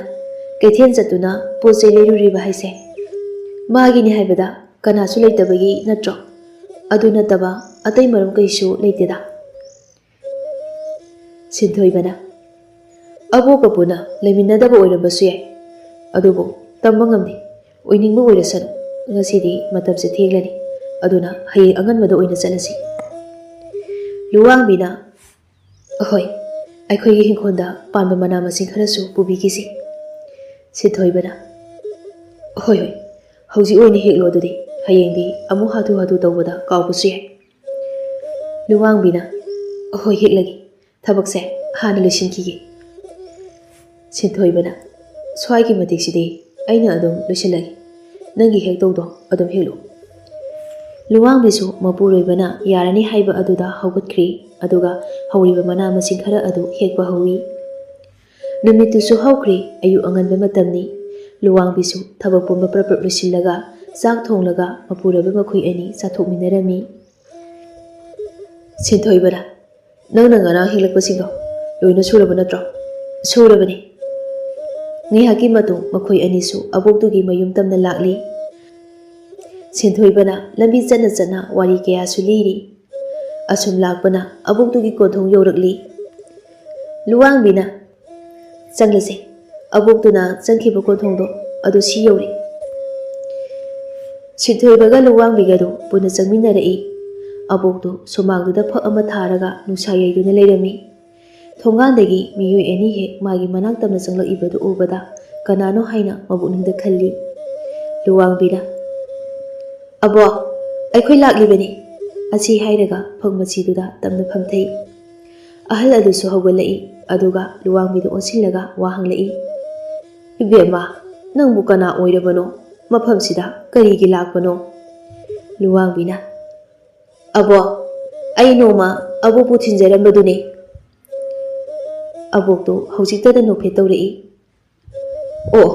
ꯀꯩꯊꯦꯜ ꯆꯠꯇꯨꯅ ꯄꯣꯠ ꯆꯩ ꯂꯩꯔꯨꯔꯤꯕ ꯍꯥꯏꯁꯦ ꯃꯥꯒꯤꯅꯤ ꯍꯥꯏꯕꯗ ꯀꯅꯥꯁꯨ ꯂꯩꯇꯕꯒꯤ ꯅꯠꯇ꯭ꯔꯣ? ꯑꯗꯨ ꯅꯠꯇꯕ ꯑꯇꯩ ꯃꯔꯝ ꯀꯩꯁꯨ ꯂꯩꯇꯦꯗ꯫" ꯁꯤꯟꯊꯣꯏꯕꯅ, "ꯑꯕꯣꯛꯀ ꯄꯨꯟꯅ ꯂꯩꯃꯤꯟꯅꯗꯕ ꯑꯣꯏꯔꯝꯕꯁꯨ ꯌꯥꯏ꯫ ꯑꯗꯨꯕꯨ ꯇꯝꯕ ꯉꯝꯗꯦ꯫ ꯑꯣꯏꯅꯤꯡꯕ ꯑꯣꯏꯔꯁꯅꯨ꯫ ꯉꯁꯤꯗꯤ ꯃꯇꯝꯁꯦ ꯊꯦꯡꯂꯅꯤ꯫ ꯑꯗꯨꯅ ꯍꯌꯦꯡ ꯑꯉꯟꯕꯗ ꯑꯣꯏꯅ ꯆꯠꯂꯁꯤ꯫" ꯂꯨꯋꯥꯡꯕꯤꯅ, "ꯑꯍꯣꯏ, ꯑꯩꯈꯣꯏꯒꯤ ꯏꯪꯈꯣꯜꯗ ꯄꯥꯟꯕ ꯃꯅꯥ ꯃꯁꯤꯡ ꯈꯔꯁꯨ ꯄꯨꯕꯤꯈꯤꯁꯤ꯫" ꯁꯤꯟꯊꯣꯏꯕꯅ, "ꯍꯣꯏ, ꯍꯣꯏ, ꯍꯧꯖꯤꯛ ꯑꯣꯏꯅ ꯍꯦꯛꯂꯣ꯫ ꯑꯗꯨꯗꯤ ꯍꯌꯦꯡꯗꯤ ꯑꯃꯨꯛ ꯍꯥꯊꯨ ꯍꯥꯊꯨ ꯇꯧꯕꯗ ꯀꯥꯎꯕꯁꯨ ꯌꯥꯏ꯫" ꯂꯨꯋꯥꯡꯕꯤꯅ, "ꯍꯣꯏ, ꯍꯦꯛꯂꯒꯦ꯫ ꯊꯕꯛꯁꯦ ꯍꯥꯟꯅ ꯂꯣꯏꯁꯤꯟꯈꯤꯒꯦ꯫" ꯁꯤꯟꯊꯣꯏꯕꯅ, "ꯁ꯭ꯋꯥꯏꯒꯤ ꯃꯇꯤꯛꯁꯤꯗꯤ ꯑꯩꯅ ꯑꯗꯨꯝ ꯂꯣꯏꯁꯤꯜꯂꯒꯦ꯫ ꯅꯪꯒꯤ ꯍꯦꯛꯇꯧꯗꯣ ꯑꯗꯨꯝ ꯍꯦꯛꯂꯣ꯫" ꯂꯨꯋꯥꯡꯕꯤꯁꯨ ꯃꯄꯨꯔꯣꯏꯕꯅ ꯌꯥꯔꯅꯤ ꯍꯥꯏꯕ ꯑꯗꯨꯗ ꯍꯧꯒꯠꯈ꯭ꯔꯤ, ꯑꯗꯨꯒ ꯍꯧꯔꯤꯕ ꯃꯅꯥ ꯃꯁꯤꯡ ꯈꯔ ꯑꯗꯨ ꯍꯦꯛꯄ ꯍꯧꯏ꯫ ꯅꯨꯃꯤꯠꯇꯨꯁꯨ ꯍꯧꯈ꯭ꯔꯦ, ꯑꯌꯨꯛ ꯑꯉꯟꯕ ꯃꯇꯝꯅꯤ꯫ ꯂꯨꯋꯥꯡꯕꯤꯁꯨ ꯊꯕꯛ ꯄꯨꯝꯕ ꯄ꯭ꯔꯞ ꯄ꯭ꯔꯞ ꯂꯣꯏꯁꯤꯜꯂꯒ ꯆꯥꯛ ꯊꯣꯡꯂꯒ ꯃꯄꯨꯔꯣꯏꯕ ꯃꯈꯣꯏ ꯑꯅꯤ ꯆꯥꯊꯣꯛꯃꯤꯟꯅꯔꯝꯃꯤ꯫ ꯁꯤꯟꯊꯣꯏꯕꯅ, "ꯅꯪꯅ ꯉꯔꯥꯡ ꯍꯦꯛꯂꯛꯄꯁꯤꯡꯗꯣ ꯂꯣꯏꯅ ꯁꯨꯔꯕ ꯅꯠꯇ꯭ꯔꯣ?" "ꯁꯨꯔꯕꯅꯤ꯫" ꯉꯥꯏꯍꯥꯛꯀꯤ ꯃꯇꯨꯡ ꯃꯈꯣꯏ ꯑꯅꯤꯁꯨ ꯑꯕꯣꯛꯇꯨꯒꯤ ꯃꯌꯨꯝ ꯇꯝꯅ ꯂꯥꯛꯂꯤ꯫ ꯁꯤꯟꯊꯣꯏꯕꯅ ꯂꯝꯕꯤ ꯆꯠꯅ ꯆꯠꯅ ꯋꯥꯔꯤ ꯀꯌꯥꯁꯨ ꯂꯤꯔꯤ꯫ ꯑꯁꯨꯝ ꯂꯥꯛꯄꯅ ꯑꯕꯣꯛꯇꯨꯒꯤ ꯀꯣꯟꯊꯣꯡ ꯌꯧꯔꯛꯂꯤ꯫ ꯂꯨꯋꯥꯡꯕꯤꯅ, "ꯆꯪꯂꯁꯦ, ꯑꯕꯣꯛꯇꯨꯅ ꯆꯪꯈꯤꯕ ꯀꯣꯟꯊꯣꯡꯗꯣ ꯑꯗꯨ ꯁꯤ ꯌꯧꯔꯦ꯫" ꯁꯤꯟꯊꯣꯏꯕꯒ ꯂꯨꯋꯥꯡꯕꯤꯒꯗꯨ ꯄꯨꯟꯅ ꯆꯪꯃꯤꯟꯅꯔꯛꯏ꯫ ꯑꯕꯣꯛꯇꯨ ꯁꯨꯃꯥꯡꯗꯨꯗ ꯐꯛ ꯑꯃ ꯊꯥꯔꯒ ꯅꯨꯡꯁꯥ ꯌꯩꯗꯨꯅ ꯂꯩꯔꯝꯃꯤ꯫ ꯊꯣꯡꯒꯥꯟꯗꯒꯤ ꯃꯤꯑꯣꯏ ꯑꯅꯤ ꯍꯦꯛ ꯃꯥꯒꯤ ꯃꯅꯥꯛ ꯇꯝꯅ ꯆꯪꯂꯛꯏꯕꯗꯨ ꯎꯕꯗ ꯀꯅꯥꯅꯣ ꯍꯥꯏꯅ ꯃꯕꯨꯛꯅꯤꯡꯗ ꯈꯜꯂꯤ꯫ ꯂꯨꯋꯥꯡꯕꯤꯅ, "ꯑꯕꯣ, ꯑꯩꯈꯣꯏ ꯂꯥꯛꯂꯤꯕꯅꯤ," ꯑꯁꯤ ꯍꯥꯏꯔꯒ ꯐꯛ ꯃꯆꯤꯗꯨꯗ ꯇꯝꯅ ꯐꯝꯊꯩ꯫ ꯑꯍꯜ ꯑꯗꯨꯁꯨ ꯍꯧꯒꯠꯂꯛꯏ, ꯑꯗꯨꯒ ꯂꯨꯋꯥꯡꯕꯤꯗ ꯑꯣꯟꯁꯤꯜꯂꯒ ꯋꯥ ꯍꯪꯂꯛꯏ, "ꯏꯕꯦꯝꯃ, ꯅꯪꯕꯨ ꯀꯅꯥ ꯑꯣꯏꯔꯕꯅꯣ? ꯃꯐꯝꯁꯤꯗ ꯀꯔꯤꯒꯤ ꯂꯥꯛꯄꯅꯣ?" ꯂꯨꯋꯥꯡꯕꯤꯅ, "ꯑꯕꯣ, ꯑꯩ ꯅꯣꯡꯃ ꯑꯕꯣꯛꯄꯨ ꯊꯤꯟꯖꯔꯝꯕꯗꯨꯅꯤ꯫" ꯑꯕꯣꯛꯇꯨ ꯍꯧꯖꯤꯛꯇꯗ ꯅꯣꯛꯐꯦꯠ ꯇꯧꯔꯛꯏ꯫ "ꯑꯣ,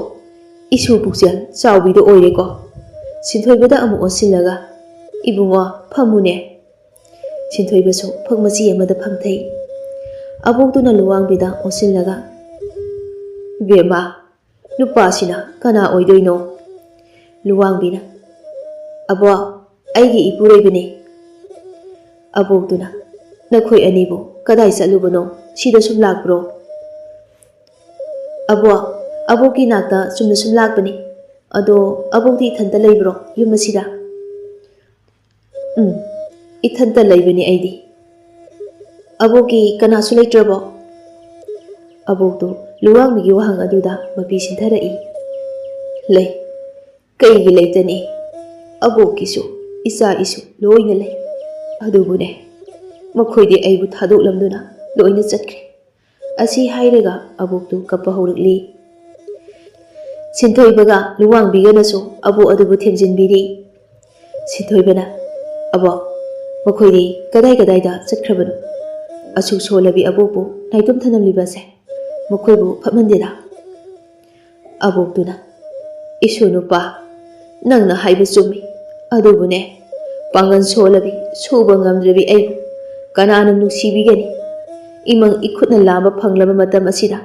ꯏꯁꯨ ꯄꯨꯛꯆꯦꯜ ꯆꯥꯎꯕꯤꯗꯣ ꯑꯣꯏꯔꯦꯀꯣ?" ꯁꯤꯟꯊꯣꯏꯕꯗ ꯑꯃꯨꯛ ꯑꯣꯟꯁꯤꯜꯂꯒ, "ꯏꯕꯨꯡꯉꯣ, ꯐꯝꯃꯨꯅꯦ꯫" ꯁꯤꯟꯊꯣꯏꯕꯁꯨ ꯐꯛ ꯃꯆꯤ ꯑꯃꯗ ꯐꯝꯊꯩ꯫ ꯑꯕꯣꯛꯇꯨꯅ ꯂꯨꯋꯥꯡꯕꯤꯗ ꯑꯣꯟꯁꯤꯜꯂꯒ, "ꯏꯕꯦꯝꯃ, ꯅꯨꯄꯥꯁꯤꯅ ꯀꯅꯥ ꯑꯣꯏꯗꯣꯏꯅꯣ?" ꯂꯨꯋꯥꯡꯕꯤꯅ, "ꯑꯕꯣꯛ, ꯑꯩꯒꯤ ꯏꯄꯨꯔꯣꯏꯕꯅꯤ꯫" ꯑꯕꯣꯛꯇꯨꯅ, "ꯅꯈꯣꯏ ꯑꯅꯤꯕꯨ ꯀꯗꯥꯏ ꯆꯠꯂꯨꯕꯅꯣ? ꯁꯤꯗ ꯁꯨꯝ ꯂꯥꯛꯄ꯭ꯔꯣ?" "ꯑꯕꯣꯛ, ꯑꯕꯣꯛꯀꯤ ꯅꯥꯛꯇ ꯆꯨꯝꯅ ꯁꯨꯝ ꯂꯥꯛꯄꯅꯤ꯫ ꯑꯗꯣ ꯑꯕꯣꯛꯇꯤ ꯏꯊꯟꯇ ꯂꯩꯕ꯭ꯔꯣ ꯌꯨꯝ ꯑꯁꯤꯗ?" "ꯎꯝ, ꯏꯊꯟꯇ ꯂꯩꯕꯅꯤ ꯑꯩꯗꯤ꯫" "ꯑꯕꯣꯛꯀꯤ ꯀꯅꯥꯁꯨ ꯂꯩꯇ꯭ꯔꯕꯣ?" ꯑꯕꯣꯛꯇꯨ ꯂꯨꯋꯥꯡꯕꯤꯒꯤ ꯋꯥꯍꯪ ꯑꯗꯨꯗ ꯃꯄꯤ ꯁꯤꯟꯊꯔꯛꯏ꯫ "ꯂꯩ, ꯀꯩꯒꯤ ꯂꯩꯇꯅꯤ? ꯑꯕꯣꯛꯀꯤꯁꯨ ꯏꯆꯥ ꯏꯁꯨ ꯂꯣꯏꯅ ꯂꯩ꯫ ꯑꯗꯨꯕꯨꯅꯦ, ꯃꯈꯣꯏꯗꯤ ꯑꯩꯕꯨ ꯊꯥꯗꯣꯛꯂꯝꯗꯨꯅ ꯂꯣꯏꯅ ꯆꯠꯈ꯭ꯔꯦ꯫" ꯑꯁꯤ ꯍꯥꯏꯔꯒ ꯑꯕꯣꯛꯇꯨ ꯀꯞꯄ ꯍꯧꯔꯛꯂꯤ꯫ ꯁꯤꯟꯊꯣꯏꯕꯒ ꯂꯨꯋꯥꯡꯕꯤꯒꯅꯁꯨ ꯑꯕꯣꯛ ꯑꯗꯨꯕꯨ ꯊꯦꯝꯖꯤꯟꯕꯤꯔꯤ꯫ ꯁꯤꯟꯊꯣꯏꯕꯅ, "ꯑꯕꯣꯛ, ꯃꯈꯣꯏꯗꯤ ꯀꯗꯥꯏ ꯀꯗꯥꯏꯗ ꯆꯠꯈ꯭ꯔꯕꯅꯣ? ꯑꯁꯨꯛ ꯁꯣꯜꯂꯕꯤ ꯑꯕꯣꯛꯄꯨ ꯅꯥꯏꯇꯣꯝ ꯊꯅꯝꯂꯤꯕ ꯑꯁꯦ ꯃꯈꯣꯏꯕꯨ ꯐꯠꯃꯟꯗꯦꯗ꯫" ꯑꯕꯣꯛꯇꯨꯅ, "ꯏꯁꯨ ꯅꯨꯄꯥ, ꯅꯪꯅ ꯍꯥꯏꯕ ꯆꯨꯝꯃꯤ꯫ ꯑꯗꯨꯕꯨꯅꯦ, ꯄꯥꯡꯒꯜ ꯁꯣꯜꯂꯕꯤ, ꯁꯨꯕ ꯉꯝꯗ꯭ꯔꯕꯤ ꯑꯩꯕꯨ ꯀꯅꯥꯅ ꯅꯨꯡꯁꯤꯕꯤꯒꯅꯤ? ꯏꯃꯪ ꯏꯈꯨꯠꯅ ꯂꯥꯝꯕ ꯐꯪꯂꯕ ꯃꯇꯝ ꯑꯁꯤꯗ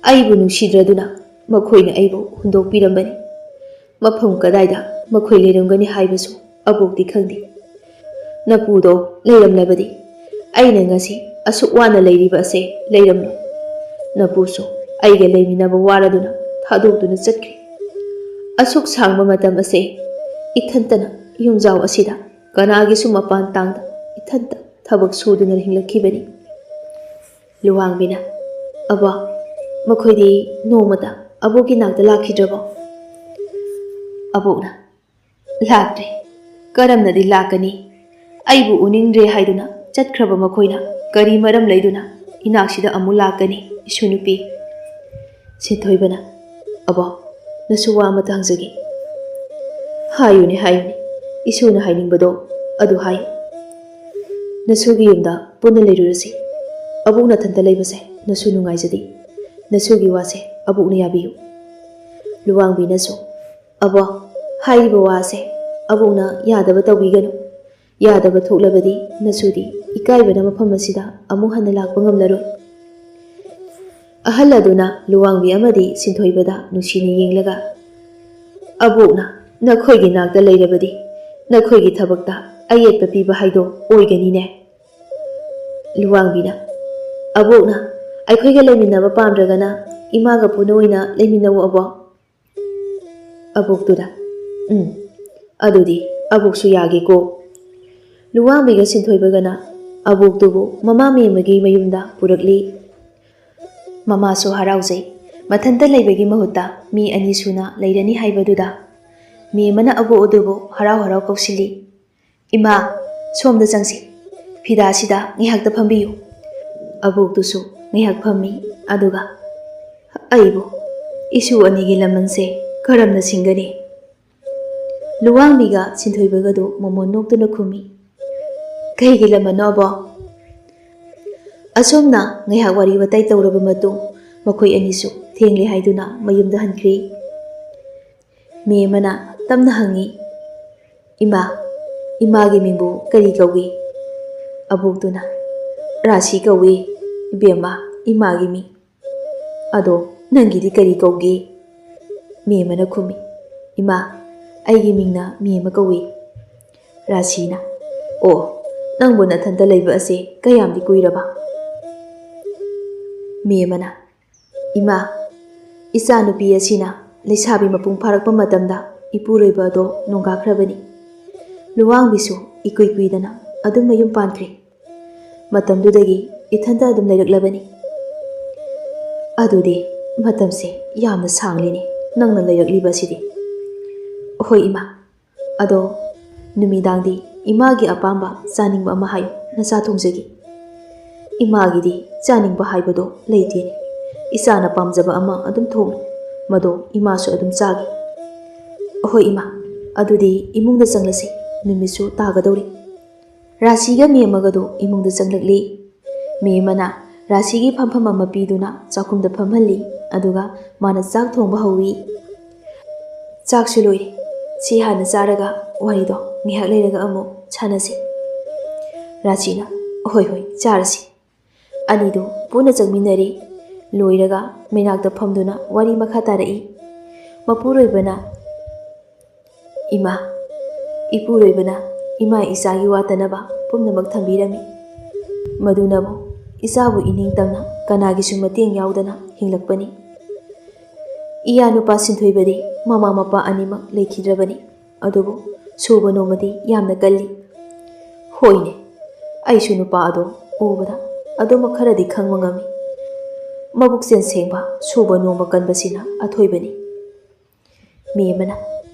ꯑꯩꯕꯨ ꯅꯨꯡꯁꯤꯗ꯭ꯔꯗꯨꯅ ꯃꯈꯣꯏꯅ ꯑꯩꯕꯨ ꯍꯨꯟꯗꯣꯛꯄꯤꯔꯝꯕꯅꯤ꯫ ꯃꯐꯝ ꯀꯗꯥꯏꯗ ꯃꯈꯣꯏ ꯂꯩꯔꯝꯒꯅꯤ ꯍꯥꯏꯕꯁꯨ ꯑꯕꯣꯛꯇꯤ ꯈꯪꯗꯦ꯫ ꯅꯄꯨꯗꯣ ꯂꯩꯔꯝꯂꯕꯗꯤ ꯑꯩꯅ ꯉꯁꯤ ꯑꯁꯨꯛ ꯋꯥꯅ ꯂꯩꯔꯤꯕ ꯑꯁꯦ ꯂꯩꯔꯝꯂꯣꯏ꯫ ꯅꯄꯨꯁꯨ ꯑꯩꯒ ꯂꯩꯃꯤꯟꯅꯕ ꯋꯥꯔꯗꯨꯅ ꯊꯥꯗꯣꯛꯇꯨꯅ ꯆꯠꯈ꯭ꯔꯦ꯫ ꯑꯁꯨꯛ ꯁꯥꯡꯕ ꯃꯇꯝ ꯑꯁꯦ ꯏꯊꯟꯇꯅ ꯌꯨꯝꯖꯥꯎ ꯑꯁꯤꯗ ꯀꯅꯥꯒꯤꯁꯨ ꯃꯄꯥꯟ ꯇꯥꯡꯗ ꯏꯊꯟꯇ ꯊꯕꯛ ꯁꯨꯗꯨꯅ ꯍꯤꯡꯂꯛꯈꯤꯕꯅꯤ꯫" ꯂꯨꯋꯥꯡꯕꯤꯅ, "ꯑꯕꯣꯛ, ꯃꯈꯣꯏꯗꯤ ꯅꯣꯡꯃꯇ ꯑꯕꯣꯛꯀꯤ ꯅꯥꯛꯇ ꯂꯥꯛꯈꯤꯗ꯭ꯔꯕꯣ?" ꯑꯕꯣꯛꯅ, "ꯂꯥꯛꯇ꯭ꯔꯦ꯫ ꯀꯔꯝꯅꯗꯤ ꯂꯥꯛꯀꯅꯤ? ꯑꯩꯕꯨ ꯎꯅꯤꯡꯗ꯭ꯔꯦ ꯍꯥꯏꯗꯨꯅ ꯆꯠꯈ꯭ꯔꯕ ꯃꯈꯣꯏꯅ ꯀꯔꯤ ꯃꯔꯝ ꯂꯩꯗꯨꯅ ꯏꯅꯥꯛꯁꯤꯗ ꯑꯃꯨꯛ ꯂꯥꯛꯀꯅꯤ, ꯏꯁꯨ ꯅꯨꯄꯤ?" ꯁꯤꯟꯊꯣꯏꯕꯅ, "ꯑꯕꯣꯛ, ꯅꯁꯨ ꯋꯥ ꯑꯃꯇ ꯍꯪꯖꯒꯦ꯫" "ꯍꯥꯏꯌꯨꯅꯦ, ꯍꯥꯏꯌꯨꯅꯦ꯫ ꯏꯁꯨꯅ ꯍꯥꯏꯅꯤꯡꯕꯗꯣ ꯑꯗꯨ ꯍꯥꯏꯌꯨ꯫ ꯅꯁꯨꯒꯤ ꯌꯨꯝꯗ ꯄꯨꯟꯅ ꯂꯩꯔꯨꯔꯁꯤ꯫ ꯑꯕꯣꯛ ꯅꯊꯟꯇ ꯂꯩꯕꯁꯦ ꯅꯁꯨ ꯅꯨꯡꯉꯥꯏꯖꯗꯦ꯫ ꯅꯁꯨꯒꯤ ꯋꯥꯁꯦ ꯑꯕꯣꯛꯅ ꯌꯥꯕꯤꯌꯨ꯫ ꯂꯨꯋꯥꯡꯕꯤꯅꯁꯨ, "ꯑꯕꯣꯛ, ꯍꯥꯏꯔꯤꯕ ꯋꯥꯁꯦ ꯑꯕꯣꯛꯅ ꯌꯥꯗꯕ ꯇꯧꯕꯤꯒꯅꯨ꯫ ꯌꯥꯗꯕ ꯊꯣꯛꯂꯕꯗꯤ ꯅꯁꯨꯗꯤ ꯏꯀꯥꯏꯕꯅ ꯃꯐꯝ ꯑꯁꯤꯗ ꯑꯃꯨꯛ ꯍꯟꯅ ꯂꯥꯛꯄ ꯉꯝꯂꯔꯣꯏ"꯫ ꯑꯍꯜ ꯑꯗꯨꯅ ꯂꯨꯋꯥꯡꯕꯤ ꯑꯃꯗꯤ ꯁꯤꯟꯊꯣꯏꯕꯗ ꯅꯨꯡꯁꯤꯅ ꯌꯦꯡꯂꯒ, "ꯑꯕꯣꯛꯅ ꯅꯈꯣꯏꯒꯤ ꯅꯥꯛꯇ ꯂꯩꯔꯕꯗꯤ ꯅꯈꯣꯏꯒꯤ ꯊꯕꯛꯇ ꯑꯌꯦꯠꯄ ꯄꯤꯕ ꯍꯥꯏꯗꯣ ꯑꯣꯏꯒꯅꯤꯅꯦ"꯫ ꯂꯨꯋꯥꯡꯕꯤꯅ, "ꯑꯕꯣꯛꯅ ꯑꯩꯈꯣꯏꯒ ꯂꯩꯃꯤꯟꯅꯕ ꯄꯥꯝꯗ꯭ꯔꯒꯅ ꯏꯃꯥꯒ ꯄꯨꯟꯅ ꯑꯣꯏꯅ ꯂꯩꯃꯤꯟꯅꯧ ꯑꯕꯣꯛ"꯫ ꯑꯕꯣꯛꯇꯨꯅ, "ꯎꯝ, ꯑꯗꯨꯗꯤ ꯑꯕꯣꯛꯁꯨ ꯌꯥꯒꯦꯀꯣ"꯫ ꯂꯨꯋꯥꯡꯕꯤꯒ ꯁꯤꯟꯊꯣꯏꯕꯒꯅ ꯑꯕꯣꯛꯇꯨꯕꯨ ꯃꯃꯥ ꯃꯦꯝꯃꯒꯤ ꯃꯌꯨꯝꯗ ꯄꯨꯔꯛꯂꯤ꯫ ꯃꯃꯥꯁꯨ ꯍꯔꯥꯎꯖꯩ꯫ ꯃꯊꯟꯇ ꯂꯩꯕꯒꯤ ꯃꯍꯨꯠꯇ ꯃꯤ ꯑꯅꯤ ꯁꯨꯅ ꯂꯩꯔꯅꯤ ꯍꯥꯏꯕꯗꯨꯗ ꯃꯦꯝꯃꯅ ꯑꯕꯣꯛ ꯑꯗꯨꯕꯨ ꯍꯔꯥꯎ ꯍꯔꯥꯎ ꯀꯧꯁꯤꯜꯂꯤ꯫ "ꯏꯃꯥ, ꯁꯣꯝꯗ ꯆꯪꯁꯤ꯫ ꯐꯤꯗꯥꯁꯤꯗ ꯉꯥꯏꯍꯥꯛꯇ ꯐꯝꯕꯤꯌꯨ"꯫ ꯑꯕꯣꯛꯇꯨꯁꯨ ꯉꯥꯏꯍꯥꯛ ꯐꯝꯃꯤ꯫ ꯑꯗꯨꯒ, "ꯑꯩꯕꯨ ꯏꯁꯨ ꯑꯅꯤꯒꯤ ꯂꯃꯟꯁꯦ ꯀꯔꯝꯅ ꯁꯤꯡꯒꯅꯤ?" ꯂꯨꯋꯥꯡꯕꯤꯒ ꯁꯤꯟꯊꯣꯏꯕꯒꯗꯨ ꯃꯃꯣꯟ ꯅꯣꯛꯇꯨꯅ ꯈꯨꯝꯃꯤ, "ꯀꯩꯒꯤ ꯂꯃꯟꯅꯣ ꯑꯕꯣꯛ?" ꯑꯁꯨꯝꯅ ꯉꯥꯏꯍꯥꯛ ꯋꯥꯔꯤ ꯋꯥꯇꯥꯏ ꯇꯧꯔꯕ ꯃꯇꯨꯡ, ꯃꯈꯣꯏ ꯑꯅꯤꯁꯨ ꯊꯦꯡꯂꯦ ꯍꯥꯏꯗꯨꯅ ꯃꯌꯨꯝꯗ ꯍꯟꯈ꯭ꯔꯦ꯫ ꯃꯦꯝꯃꯅ ꯇꯞꯅ ꯍꯪꯉꯤ, "ꯏꯃꯥ, ꯏꯃꯥꯒꯤ ꯃꯤꯡꯕꯨ ꯀꯔꯤ ꯀꯧꯏ?" ꯑꯕꯣꯛꯇꯨꯅ, "ꯔꯥꯁꯤ ꯀꯧꯏ, ꯏꯕꯦꯝꯃ, ꯏꯃꯥꯒꯤ ꯃꯤꯡ꯫ ꯑꯗꯣ ꯅꯪꯒꯤꯗꯤ ꯀꯔꯤ ꯀꯧꯒꯦ?" ꯃꯦꯝꯃꯅ ꯈꯨꯝꯃꯤ, "ꯏꯃꯥ, ꯑꯩꯒꯤ ꯃꯤꯡꯅ ꯃꯦꯝꯃ ꯀꯧꯏ"꯫ ꯔꯥꯁꯤꯅ, "ꯑꯣ, ꯅꯪꯕꯨ ꯅꯊꯟꯇ ꯂꯩꯕ ꯑꯁꯦ ꯀꯌꯥꯝꯗꯤ ꯀꯨꯏꯔꯕ?" ꯃꯦꯝꯃꯅ, "ꯏꯃꯥ, ꯏꯆꯥꯅꯨꯄꯤ ꯑꯁꯤꯅ ꯂꯩꯁꯥꯕꯤ ꯃꯄꯨꯡ ꯐꯥꯔꯛꯄ ꯃꯇꯝꯗ ꯏꯄꯨꯔꯣꯏꯕ ꯑꯗꯣ ꯅꯣꯡꯒꯥꯈ꯭ꯔꯕꯅꯤ꯫ ꯂꯨꯋꯥꯡꯕꯤꯁꯨ ꯏꯀꯨꯏ ꯀꯨꯏꯗꯅ ꯑꯗꯨꯝ ꯃꯌꯨꯝ ꯄꯥꯟꯈ꯭ꯔꯦ꯫ ꯃꯇꯝꯗꯨꯗꯒꯤ ꯏꯊꯟꯇ ꯑꯗꯨꯝ ꯂꯩꯔꯛꯂꯕꯅꯤ"꯫ "ꯑꯗꯨꯗꯤ ꯃꯇꯝꯁꯦ ꯌꯥꯝꯅ ꯁꯥꯡꯂꯤꯅꯦ ꯅꯪꯅ ꯂꯩꯔꯛꯂꯤꯕ ꯑꯁꯤꯗꯤ"꯫ "ꯍꯣꯏ ꯏꯃꯥ, ꯑꯗꯣ ꯅꯨꯃꯤꯗꯥꯡꯗꯤ ꯏꯃꯥꯒꯤ ꯑꯄꯥꯝꯕ ꯆꯥꯅꯤꯡꯕ ꯑꯃ ꯍꯥꯏꯌꯨ, ꯅꯆꯥ ꯊꯣꯡꯖꯒꯦ"꯫ "ꯏꯃꯥꯒꯤꯗꯤ ꯆꯥꯅꯤꯡꯕ ꯍꯥꯏꯕꯗꯣ ꯂꯩꯇꯦꯅꯦ, ꯏꯆꯥꯅ ꯄꯥꯝꯖꯕ ꯑꯃ ꯑꯗꯨꯝ ꯊꯣꯡꯉꯨ, ꯃꯗꯣ ꯏꯃꯥꯁꯨ ꯑꯗꯨꯝ ꯆꯥꯒꯦ"꯫ "ꯍꯣꯏ ꯏꯃꯥ, ꯑꯗꯨꯗꯤ ꯏꯃꯨꯡꯗ ꯆꯪꯂꯁꯤ, ꯅꯨꯃꯤꯠꯁꯨ ꯇꯥꯒꯗꯧꯔꯤ"꯫ ꯔꯥꯁꯤꯒ ꯃꯦꯝꯃꯒꯗꯨ ꯏꯃꯨꯡꯗ ꯆꯪꯂꯛꯂꯤ꯫ ꯃꯦꯝꯃꯅ ꯔꯥꯁꯤꯒꯤ ꯐꯝꯐꯝ ꯑꯃ ꯄꯤꯗꯨꯅ ꯆꯥꯛꯈꯨꯝꯗ ꯐꯝꯍꯜꯂꯤ꯫ ꯑꯗꯨꯒ ꯃꯥꯅ ꯆꯥꯛ ꯊꯣꯡꯕ ꯍꯧꯏ꯫ "ꯆꯥꯛꯁꯨ ꯂꯣꯏꯔꯦ꯫ ꯁꯤ ꯍꯥꯟꯅ ꯆꯥꯔꯒ ꯋꯥꯔꯤꯗꯣ ꯉꯥꯏꯍꯥꯛ ꯂꯩꯔꯒ ꯑꯃꯨꯛ ꯁꯥꯟꯅꯁꯤ꯫" ꯔꯥꯁꯤꯅ, "ꯍꯣꯏ, ꯍꯣꯏ, ꯆꯥꯔꯁꯤ꯫" ꯑꯅꯤꯗꯨ ꯄꯨꯟꯅ ꯆꯪꯃꯤꯟꯅꯔꯤ꯫ ꯂꯣꯏꯔꯒ ꯃꯩꯅꯥꯛꯇ ꯐꯝꯗꯨꯅ ꯋꯥꯔꯤ ꯃꯈꯥ ꯇꯥꯔꯛꯏ꯫ ꯃꯄꯨꯔꯣꯏꯕꯅ, "ꯏꯃꯥ, ꯏꯄꯨꯔꯣꯏꯕꯅ ꯏꯃꯥ ꯏꯆꯥꯒꯤ ꯋꯥꯠꯇꯅꯕ ꯄꯨꯝꯅꯃꯛ ꯊꯝꯕꯤꯔꯝꯃꯤ꯫ ꯃꯗꯨꯅꯕꯨ ꯏꯆꯥꯕꯨ ꯏꯅꯤꯡꯇꯝꯅ ꯀꯅꯥꯒꯤꯁꯨ ꯃꯇꯦꯡ ꯌꯥꯎꯗꯅ ꯍꯤꯡꯂꯛꯄꯅꯤ꯫ ꯏꯌꯥ ꯅꯨꯄꯥ ꯁꯤꯟꯊꯣꯏꯕꯗꯤ ꯃꯃꯥ ꯃꯄꯥ ꯑꯅꯤꯃꯛ ꯂꯩꯈꯤꯗ꯭ꯔꯕꯅꯤ꯫ ꯑꯗꯨꯕꯨ ꯁꯨꯕ ꯅꯣꯝꯕꯗꯤ ꯌꯥꯝꯅ ꯀꯜꯂꯤ꯫" "ꯍꯣꯏꯅꯦ, ꯑꯩꯁꯨ ꯅꯨꯄꯥ ꯑꯗꯣ ꯎꯕꯗ ꯑꯗꯨꯃꯛ ꯈꯔꯗꯤ ꯈꯪꯕ ꯉꯝꯃꯤ꯫ ꯃꯕꯨꯛꯆꯦꯜ ꯁꯦꯡꯕ, ꯁꯨꯕ ꯅꯣꯝꯕ ꯀꯟꯕꯁꯤꯅ ꯑꯊꯣꯏꯕꯅꯤ꯫" ꯃꯤ ꯑꯃꯅ,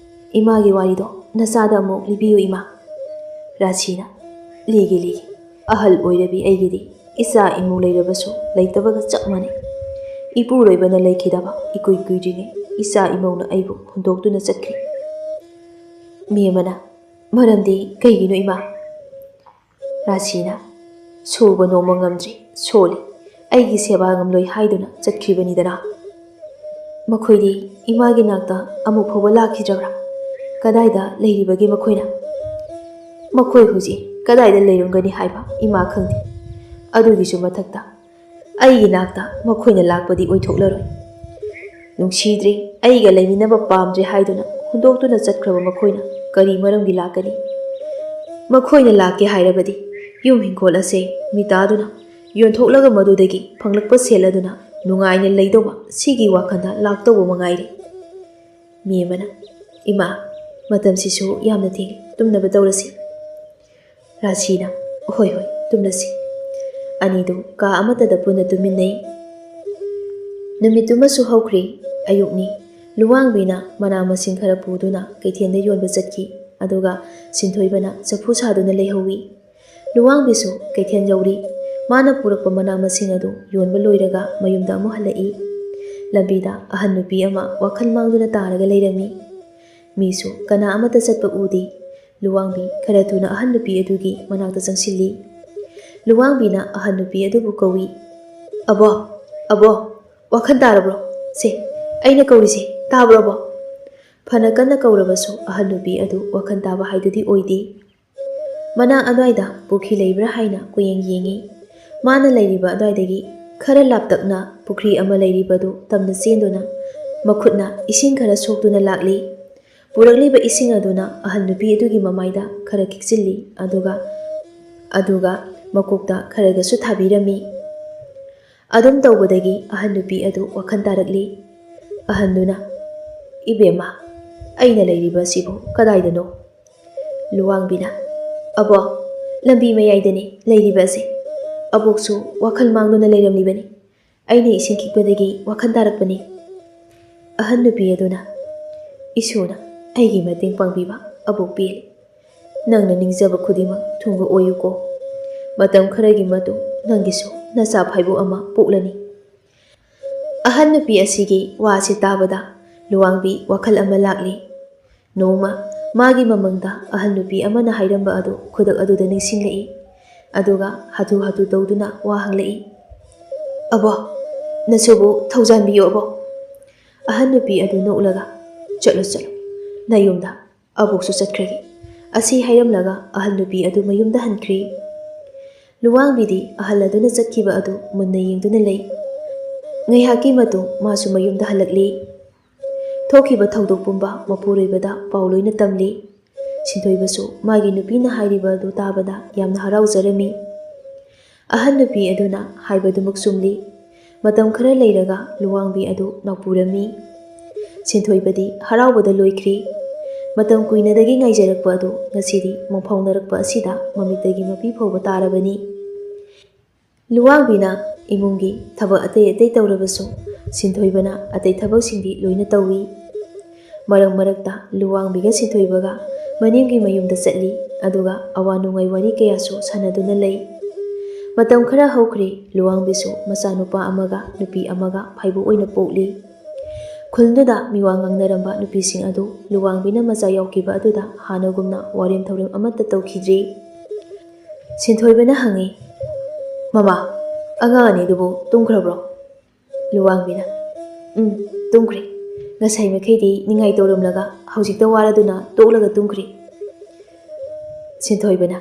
"ꯏꯃꯥꯒꯤ ꯋꯥꯔꯤꯗꯣ ꯅꯆꯥꯗ ꯑꯃꯨꯛ ꯂꯤꯕꯤꯌꯨ, ꯏꯃꯥ꯫" ꯔꯥꯁꯤꯅ, "ꯂꯤꯒꯦ, ꯂꯤꯒꯦ꯫ ꯑꯍꯜ ꯑꯣꯏꯔꯕꯤ ꯑꯩꯒꯤꯗꯤ ꯏꯆꯥ ꯏꯃꯨꯡ ꯂꯩꯔꯕꯁꯨ ꯂꯩꯇꯕꯒ ꯆꯞ ꯃꯥꯟꯅꯩ꯫ ꯏꯄꯨꯔꯣꯏꯕꯅ ꯂꯩꯈꯤꯗꯕ ꯏꯀꯨꯏ ꯀꯨꯏꯗ꯭ꯔꯤꯉꯩ ꯏꯆꯥ ꯏꯃꯧꯅ ꯑꯩꯕꯨ ꯍꯨꯟꯗꯣꯛꯇꯨꯅ ꯆꯠꯈ꯭ꯔꯦ꯫" ꯃꯤ ꯑꯃꯅ, "ꯃꯔꯝꯗꯤ ꯀꯩꯒꯤꯅꯣ, ꯏꯃꯥ?" ꯔꯥꯁꯤꯅ, "ꯁꯨꯕ ꯅꯣꯝꯕ ꯉꯝꯗ꯭ꯔꯤ, ꯁꯣꯜꯂꯤ, ꯑꯩꯒꯤ ꯁꯦꯕꯥ ꯉꯝꯂꯣꯏ ꯍꯥꯏꯗꯨꯅ ꯆꯠꯈꯤꯕꯅꯤꯗꯅ꯫ ꯃꯈꯣꯏꯗꯤ ꯏꯃꯥꯒꯤ ꯅꯥꯛꯇ ꯑꯃꯨꯛ ꯐꯥꯎꯕ ꯂꯥꯛꯈꯤꯗ꯭ꯔꯕ꯭ꯔꯥ? ꯀꯗꯥꯏꯗ ꯂꯩꯔꯤꯕꯒꯦ ꯃꯈꯣꯏꯅ? ꯃꯈꯣꯏ ꯍꯧꯖꯤꯛ ꯀꯗꯥꯏꯗ ꯂꯩꯔꯝꯒꯅꯤ ꯍꯥꯏꯕ ꯏꯃꯥ ꯈꯪꯗꯦ꯫ ꯑꯗꯨꯒꯤꯁꯨ ꯃꯊꯛꯇ ꯑꯩꯒꯤ ꯅꯥꯛꯇ ꯃꯈꯣꯏꯅ ꯂꯥꯛꯄꯗꯤ ꯑꯣꯏꯊꯣꯛꯂꯔꯣꯏ꯫ ꯅꯨꯡꯁꯤꯗ꯭ꯔꯦ, ꯑꯩꯒ ꯂꯩꯃꯤꯟꯅꯕ ꯄꯥꯝꯗ꯭ꯔꯦ ꯍꯥꯏꯗꯨꯅ ꯍꯨꯟꯗꯣꯛꯇꯨꯅ ꯆꯠꯈ꯭ꯔꯕ ꯃꯈꯣꯏꯅ ꯀꯔꯤ ꯃꯔꯝꯒꯤ ꯂꯥꯛꯀꯅꯤ? ꯃꯈꯣꯏꯅ ꯂꯥꯛꯀꯦ ꯍꯥꯏꯔꯕꯗꯤ ꯌꯨꯝ ꯍꯤꯡꯈꯣꯜ ꯑꯁꯦ ꯃꯤꯇꯥꯗꯨꯅ ꯌꯣꯟꯊꯣꯛꯂꯒ ꯃꯗꯨꯗꯒꯤ ꯐꯪꯂꯛꯄ ꯁꯦꯜ ꯑꯗꯨꯅ ꯅꯨꯡꯉꯥꯏꯅ ꯂꯩꯗꯧꯕ, ꯁꯤꯒꯤ ꯋꯥꯈꯜꯗ ꯂꯥꯛꯇꯧꯕ ꯃꯉꯥꯏꯔꯦ꯫" ꯃꯤ ꯑꯃꯅ, "ꯏꯃꯥ, ꯃꯇꯝꯁꯤꯁꯨ ꯌꯥꯝꯅ ꯊꯦꯡꯂꯦ, ꯇꯨꯝꯅꯕ ꯇꯧꯔꯁꯤ꯫" ꯔꯥꯁꯤꯅ, "ꯍꯣꯏ, ꯍꯣꯏ, ꯇꯨꯝꯂꯁꯤ꯫" ꯑꯅꯤꯗꯨ ꯀꯥ ꯑꯃꯠꯇꯗ ꯄꯨꯟꯅ ꯇꯨꯝꯃꯤꯟꯅꯩ꯫ ꯅꯨꯃꯤꯠꯇꯨꯃꯁꯨ ꯍꯧꯈ꯭ꯔꯦ꯫ ꯑꯌꯨꯛꯅꯤ꯫ ꯂꯨꯋꯥꯡꯕꯤꯅ ꯃꯅꯥ ꯃꯁꯤꯡ ꯈꯔ ꯄꯨꯗꯨꯅ ꯀꯩꯊꯦꯜꯗ ꯌꯣꯟꯕ ꯆꯠꯈꯤ꯫ ꯑꯗꯨꯒ ꯁꯤꯟꯊꯣꯏꯕꯅ ꯆꯐꯨ ꯁꯥꯗꯨꯅ ꯂꯩꯍꯧꯏ꯫ ꯂꯨꯋꯥꯡꯕꯤꯁꯨ ꯀꯩꯊꯦꯜ ꯌꯧꯔꯤ꯫ ꯃꯥꯅ ꯄꯨꯔꯛꯄ ꯃꯅꯥ ꯃꯁꯤꯡ ꯑꯗꯨ ꯌꯣꯟꯕ ꯂꯣꯏꯔꯒ ꯃꯌꯨꯝꯗ ꯑꯃꯨꯛ ꯍꯜꯂꯛꯏ꯫ ꯂꯝꯕꯤꯗ ꯑꯍꯟ ꯅꯨꯄꯤ ꯑꯃ ꯋꯥꯈꯜ ꯃꯥꯡꯗꯨꯅ ꯇꯥꯔꯒ ꯂꯩꯔꯝꯃꯤ꯫ ꯃꯤꯁꯨ ꯀꯅꯥ ꯑꯃꯠꯇ ꯆꯠꯄ ꯎꯗꯦ꯫ ꯂꯨꯋꯥꯡꯕꯤ ꯈꯔ ꯊꯨꯅ ꯑꯍꯟ ꯅꯨꯄꯤ ꯑꯗꯨꯒꯤ ꯃꯅꯥꯛꯇ ꯆꯪꯁꯤꯜꯂꯤ꯫ ꯂꯨꯋꯥꯡꯕꯤꯅ ꯑꯍꯟ ꯅꯨꯄꯤ ꯑꯗꯨꯕꯨ ꯀꯧꯏ꯫ "ꯑꯕꯣ, ꯑꯕꯣ, ꯋꯥꯈꯜ ꯇꯥꯔꯕ꯭ꯔꯣ? ꯁꯦ, ꯑꯩꯅ ꯀꯧꯔꯤꯁꯦ ꯇꯥꯕ꯭ꯔꯣ, ꯑꯕꯣ?" ꯐꯅ ꯀꯟꯅ ꯀꯧꯔꯕꯁꯨ ꯑꯍꯜ ꯅꯨꯄꯤ ꯑꯗꯨ ꯋꯥꯈꯜ ꯇꯥꯕ ꯍꯥꯏꯗꯨꯗꯤ ꯑꯣꯏꯗꯦ꯫ ꯃꯅꯥꯛ ꯑꯗ꯭ꯋꯥꯏꯗ ꯄꯨꯈ꯭ꯔꯤ ꯂꯩꯕ꯭ꯔꯥ ꯍꯥꯏꯅ ꯀꯨꯌꯦꯡ ꯌꯦꯡꯉꯤ꯫ ꯃꯥꯅ ꯂꯩꯔꯤꯕ ꯑꯗ꯭ꯋꯥꯏꯗꯒꯤ ꯈꯔ ꯂꯥꯞꯇꯛꯅ ꯄꯨꯈ꯭ꯔꯤ ꯑꯃ ꯂꯩꯔꯤꯕꯗꯨ ꯇꯝꯅ ꯆꯦꯟꯗꯨꯅ ꯃꯈꯨꯠꯅ ꯏꯁꯤꯡ ꯈꯔ ꯁꯣꯛꯇꯨꯅ ꯂꯥꯛꯂꯤ꯫ ꯄꯨꯔꯛꯂꯤꯕ ꯏꯁꯤꯡ ꯑꯗꯨꯅ ꯑꯍꯜ ꯅꯨꯄꯤ ꯑꯗꯨꯒꯤ ꯃꯃꯥꯏꯗ ꯈꯔ ꯈꯤꯛꯆꯤꯜꯂꯤ, ꯑꯗꯨꯒ, ꯑꯗꯨꯒ ꯃꯀꯣꯛꯇ ꯈꯔꯒꯁꯨ ꯊꯥꯕꯤꯔꯝꯃꯤ꯫ ꯑꯗꯨꯝ ꯇꯧꯕꯗꯒꯤ ꯑꯍꯜ ꯅꯨꯄꯤ ꯑꯗꯨ ꯋꯥꯈꯜ ꯇꯥꯔꯛꯂꯤ꯫ ꯑꯍꯟꯗꯨꯅ, "ꯏꯕꯦꯝꯃ, ꯑꯩꯅ ꯂꯩꯔꯤꯕ ꯑꯁꯤꯕꯨ ꯀꯗꯥꯏꯗꯅꯣ?" ꯂꯨꯋꯥꯡꯕꯤꯅ, "ꯑꯕꯣ, ꯂꯝꯕꯤ ꯃꯌꯥꯏꯗꯅꯤ ꯂꯩꯔꯤꯕ ꯑꯁꯦ꯫ ꯑꯕꯣꯛꯁꯨ ꯋꯥꯈꯜ ꯃꯥꯡꯗꯨꯅ ꯂꯩꯔꯝꯂꯤꯕꯅꯤ꯫ ꯑꯩꯅ ꯏꯁꯤꯡ ꯈꯤꯛꯄꯗꯒꯤ ꯋꯥꯈꯜ ꯇꯥꯔꯛꯄꯅꯤ꯫" ꯑꯍꯟ ꯅꯨꯄꯤ ꯑꯗꯨꯅ, "ꯏꯁꯣꯔꯅ ꯑꯩꯒꯤ ꯃꯇꯦꯡ ꯄꯥꯡꯕꯤꯕ ꯑꯕꯣꯛ ꯄꯦꯜꯂꯤ꯫ ꯅꯪꯅ ꯅꯤꯡꯖꯕ ꯈꯨꯗꯤꯡꯃꯛ ꯊꯨꯡꯕ ꯑꯣꯏꯌꯨꯀꯣ꯫ ꯃꯇꯝ ꯈꯔꯒꯤ ꯃꯇꯨꯡ ꯅꯪꯒꯤꯁꯨ ꯅꯆꯥ ꯐꯥꯏꯕꯣꯛ ꯑꯃ ꯄꯣꯛꯂꯅꯤ꯫" ꯑꯍꯟ ꯅꯨꯄꯤ ꯑꯁꯤꯒꯤ ꯋꯥꯁꯤ ꯇꯥꯕꯗ ꯂꯨꯋꯥꯡꯕꯤ ꯋꯥꯈꯜ ꯑꯃ ꯂꯥꯛꯂꯤ꯫ ꯅꯣꯡꯃ ꯃꯥꯒꯤ ꯃꯃꯪꯗ ꯑꯍꯜ ꯅꯨꯄꯤ ꯑꯃꯅ ꯍꯥꯏꯔꯝꯕ ꯑꯗꯨ ꯈꯨꯗꯛ ꯑꯗꯨꯗ ꯅꯤꯡꯁꯤꯡꯂꯛꯏ꯫ ꯑꯗꯨꯒ ꯍꯥꯊꯨ ꯍꯥꯊꯨ ꯇꯧꯗꯨꯅ ꯋꯥ ꯍꯪꯂꯛꯏ, "ꯑꯕꯣ, ꯅꯁꯨꯕꯨ ꯊꯧꯖꯥꯟꯕꯤꯌꯨ ꯑꯕꯣ꯫" ꯑꯍꯜ ꯅꯨꯄꯤ ꯑꯗꯨ ꯅꯣꯛꯂꯒ, "ꯆꯠꯂꯨ, ꯆꯠꯂꯨ, ꯅꯌꯨꯝꯗ, ꯑꯕꯣꯛꯁꯨ ꯆꯠꯈ꯭ꯔꯒꯦ" ꯑꯁꯤ ꯍꯥꯏꯔꯝꯂꯒ ꯑꯍꯜ ꯅꯨꯄꯤ ꯑꯗꯨ ꯃꯌꯨꯝꯗ ꯍꯟꯈ꯭ꯔꯤ꯫ ꯂꯨꯋꯥꯡꯕꯤꯗꯤ ꯑꯍꯜ ꯑꯗꯨꯅ ꯆꯠꯈꯤꯕ ꯑꯗꯨ ꯃꯨꯟꯅ ꯌꯦꯡꯗꯨꯅ ꯂꯩ꯫ ꯉꯥꯏꯍꯥꯛꯀꯤ ꯃꯇꯨꯡ ꯃꯥꯁꯨ ꯃꯌꯨꯝꯗ ꯍꯜꯂꯛꯂꯤ꯫ ꯊꯣꯛꯈꯤꯕ ꯊꯧꯗꯣꯛ ꯄꯨꯝꯕ ꯃꯄꯨꯔꯣꯏꯕꯗ ꯄꯥꯎ ꯂꯣꯏꯅ ꯇꯝꯂꯤ꯫ ꯁꯤꯟꯊꯣꯏꯕꯁꯨ ꯃꯥꯒꯤ ꯅꯨꯄꯤꯅ ꯍꯥꯏꯔꯤꯕ ꯑꯗꯨ ꯇꯥꯕꯗ ꯌꯥꯝꯅ ꯍꯔꯥꯎꯖꯔꯝꯃꯤ꯫ ꯑꯍꯟ ꯅꯨꯄꯤ ꯑꯗꯨꯅ ꯍꯥꯏꯕꯗꯨꯃꯛ ꯆꯨꯝꯂꯤ꯫ ꯃꯇꯝ ꯈꯔ ꯂꯩꯔꯒ ꯂꯨꯋꯥꯡꯕꯤ ꯑꯗꯨ ꯅꯥꯎꯄꯨꯔꯝꯃꯤ꯫ ꯁꯤꯟꯊꯣꯏꯕꯗꯤ ꯍꯔꯥꯎꯕꯗ ꯂꯣꯏꯈ꯭ꯔꯤ꯫ ꯃꯇꯝ ꯀꯨꯏꯅꯗꯒꯤ ꯉꯥꯏꯖꯔꯛꯄ ꯑꯗꯨ ꯉꯁꯤꯗꯤ ꯃꯪꯐꯥꯎꯅꯔꯛꯄ ꯑꯁꯤꯗ ꯃꯃꯤꯠꯇꯒꯤ ꯃꯄꯤ ꯐꯥꯎꯕ ꯇꯥꯔꯕꯅꯤ꯫ ꯂꯨꯋꯥꯡꯕꯤꯅ ꯏꯃꯨꯡꯒꯤ ꯊꯕꯛ ꯑꯇꯩ ꯑꯇꯩ ꯇꯧꯔꯕꯁꯨ, ꯁꯤꯟꯊꯣꯏꯕꯅ ꯑꯇꯩ ꯊꯕꯛꯁꯤꯡꯗꯤ ꯂꯣꯏꯅ ꯇꯧꯏ꯫ ꯃꯔꯛ ꯃꯔꯛꯇ ꯂꯨꯋꯥꯡꯕꯤꯒ ꯁꯤꯟꯊꯣꯏꯕꯒ ꯃꯅꯦꯝꯒꯤ ꯃꯌꯨꯝꯗ ꯆꯠꯂꯤ, ꯑꯗꯨꯒ ꯑꯋꯥ ꯅꯨꯡꯉꯥꯏ ꯋꯥꯔꯤ ꯀꯌꯥꯁꯨ ꯁꯥꯟꯅꯗꯨꯅ ꯂꯩ꯫ ꯃꯇꯝ ꯈꯔ ꯍꯧꯈ꯭ꯔꯦ, ꯂꯨꯋꯥꯡꯕꯤꯁꯨ ꯃꯆꯥꯅꯨꯄꯥ ꯑꯃꯒ ꯅꯨꯄꯤ ꯑꯃꯒ ꯐꯥꯏꯕꯣꯛ ꯑꯣꯏꯅ ꯄꯣꯛꯂꯤ꯫ ꯈꯨꯜꯗꯨꯗ ꯃꯤꯋꯥ ꯉꯥꯡꯅꯔꯝꯕ ꯅꯨꯄꯤꯁꯤꯡ ꯑꯗꯨ ꯂꯨꯋꯥꯡꯕꯤꯅ ꯃꯆꯥ ꯌꯥꯎꯈꯤꯕ ꯑꯗꯨꯗ ꯍꯥꯟꯅꯒꯨꯝꯅ ꯋꯥꯔꯦꯝ ꯊꯧꯔꯦꯝ ꯑꯃꯠꯇ ꯇꯧꯈꯤꯗ꯭ꯔꯦ꯫ ꯁꯤꯟꯊꯣꯏꯕꯅ ꯍꯪꯉꯤ, "ꯃꯃꯥ, "ꯑꯉꯥꯡ ꯑꯅꯤꯗꯨꯕꯨ ꯇꯨꯝꯈ꯭ꯔꯕ꯭ꯔꯣ?" ꯂꯨꯋꯥꯡꯕꯤꯅ, "ꯎꯝ, ꯇꯨꯝꯈ꯭ꯔꯦ꯫ ꯉꯁꯥꯏ ꯃꯈꯩꯗꯤ ꯅꯤꯡꯉꯥꯏ ꯇꯧꯔꯝꯂꯒ ꯍꯧꯖꯤꯛꯇ ꯋꯥꯔꯗꯨꯅ ꯇꯣꯛꯂꯒ ꯇꯨꯝꯈ꯭ꯔꯦ꯫ ꯁꯤꯟꯊꯣꯏꯕꯅ,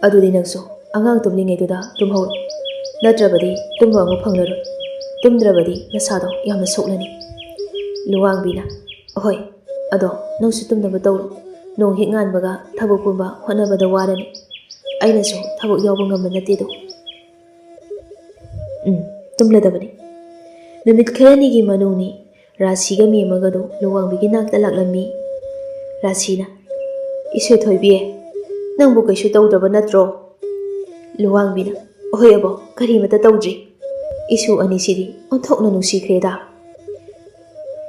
ꯑꯗꯨꯗꯤ ꯅꯪꯁꯨ ꯑꯉꯥꯡ ꯇꯨꯝꯂꯤꯉꯩꯗꯨꯗ ꯇꯨꯝꯍꯧꯔꯣ, ꯅꯠꯇ꯭ꯔꯕꯗꯤ ꯇꯨꯝꯕ ꯑꯃꯨꯛ ꯐꯪꯂꯔꯣꯏ꯫ ꯇꯨꯝꯗ꯭ꯔꯕꯗꯤ ꯅꯁꯥꯗꯣ ꯌꯥꯝꯅ ꯁꯣꯛꯂꯅꯤ꯫" ꯂꯨꯋꯥꯡꯕꯤꯅ, "ꯑꯍꯣꯏ, ꯑꯗꯣ ꯅꯪꯁꯨ ꯇꯨꯝꯅꯕ ꯇꯧꯔꯣ꯫ ꯅꯣꯡ ꯍꯦꯛ ꯉꯥꯟꯕꯒ ꯊꯕꯛ ꯄꯨꯝꯕ ꯍꯣꯠꯅꯕꯗ ꯋꯥꯔꯅꯤ꯫ ꯑꯩꯅꯁꯨ ꯊꯕꯛ ꯌꯥꯎꯕ ꯉꯝꯕ ꯅꯠꯇꯦꯗꯣ꯫" ꯎꯝ, ꯇꯨꯝꯂꯗꯕꯅꯤ꯫ ꯅꯨꯃꯤꯠ ꯈꯔꯅꯤꯒꯤ ꯃꯅꯨꯡꯅꯤ꯫ ꯔꯥꯁꯤꯒ ꯃꯦꯝꯃꯒꯗꯨ ꯂꯨꯋꯥꯡꯕꯤꯒꯤ ꯅꯥꯛꯇ ꯂꯥꯛꯂꯝꯃꯤ꯫ ꯔꯥꯁꯤꯅ, "ꯏꯁꯨ ꯊꯣꯏꯕꯤ, ꯅꯪꯕꯨ ꯀꯩꯁꯨ ꯇꯧꯗ꯭ꯔꯕ ꯅꯠꯇ꯭ꯔꯣ?" ꯂꯨꯋꯥꯡꯕꯤꯅ, "ꯑꯍꯣꯏ ꯑꯕꯣ, ꯀꯔꯤꯃꯠꯇ ꯇꯧꯗ꯭ꯔꯤ꯫ ꯏꯁꯨ ꯑꯅꯤꯁꯤꯗꯤ ꯑꯣꯟꯊꯣꯛꯅ ꯅꯨꯡꯁꯤꯈ꯭ꯔꯦꯗ꯫"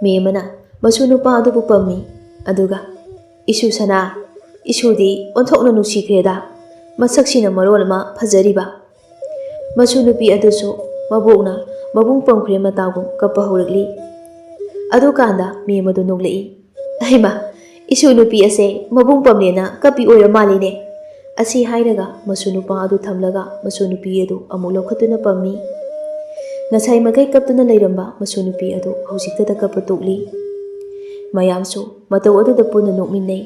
ꯃꯦꯝꯃꯅ ꯃꯁꯨ ꯅꯨꯄꯥ ꯑꯗꯨꯕꯨ ꯄꯝꯃꯤ꯫ ꯑꯗꯨꯒ, "ꯏꯁꯨ ꯁꯅꯥ, ꯏꯁꯨꯗꯤ ꯑꯣꯟꯊꯣꯛꯅ ꯅꯨꯡꯁꯤꯈ꯭ꯔꯦꯗ꯫ ꯃꯁꯛꯁꯤꯅ ꯃꯔꯣꯜ ꯑꯃ ꯐꯖꯔꯤꯕ꯫" ꯃꯁꯨ ꯅꯨꯄꯤ ꯑꯗꯨꯁꯨ ꯃꯕꯣꯛꯅ ꯃꯕꯨꯡ ꯄꯝꯈ꯭ꯔꯦ ꯃꯇꯥꯒꯨꯝ ꯀꯞꯄ ꯍꯧꯔꯛꯂꯤ꯫ ꯑꯗꯨꯀꯥꯟꯗ ꯃꯦꯝꯃꯗꯨ ꯅꯣꯛꯂꯛꯏ꯫ "ꯑꯩꯃ, ꯏꯁꯨ ꯅꯨꯄꯤ ꯑꯁꯦ ꯃꯕꯨꯡ ꯄꯝꯂꯦꯅ ꯀꯞꯄꯤ ꯑꯣꯏꯔ ꯃꯥꯜꯂꯤꯅꯦ꯫" ꯑꯁꯤ ꯍꯥꯏꯔꯒ ꯃꯁꯨ ꯅꯨꯄꯥ ꯑꯗꯨ ꯊꯝꯂꯒ ꯃꯁꯨ ꯅꯨꯄꯤ ꯑꯗꯨ ꯑꯃꯨꯛ ꯂꯧꯈꯠꯇꯨꯅ ꯄꯝꯃꯤ꯫ ꯉꯁꯥꯏ ꯃꯈꯩ ꯀꯞꯇꯨꯅ ꯂꯩꯔꯝꯕ ꯃꯁꯨ ꯅꯨꯄꯤ ꯑꯗꯨ ꯍꯧꯖꯤꯛꯇꯗ ꯀꯞꯄ ꯇꯣꯛꯂꯤ꯫ ꯃꯌꯥꯝꯁꯨ ꯃꯇꯧ ꯑꯗꯨꯗ ꯄꯨꯟꯅ ꯅꯣꯛꯃꯤꯟꯅꯩ꯫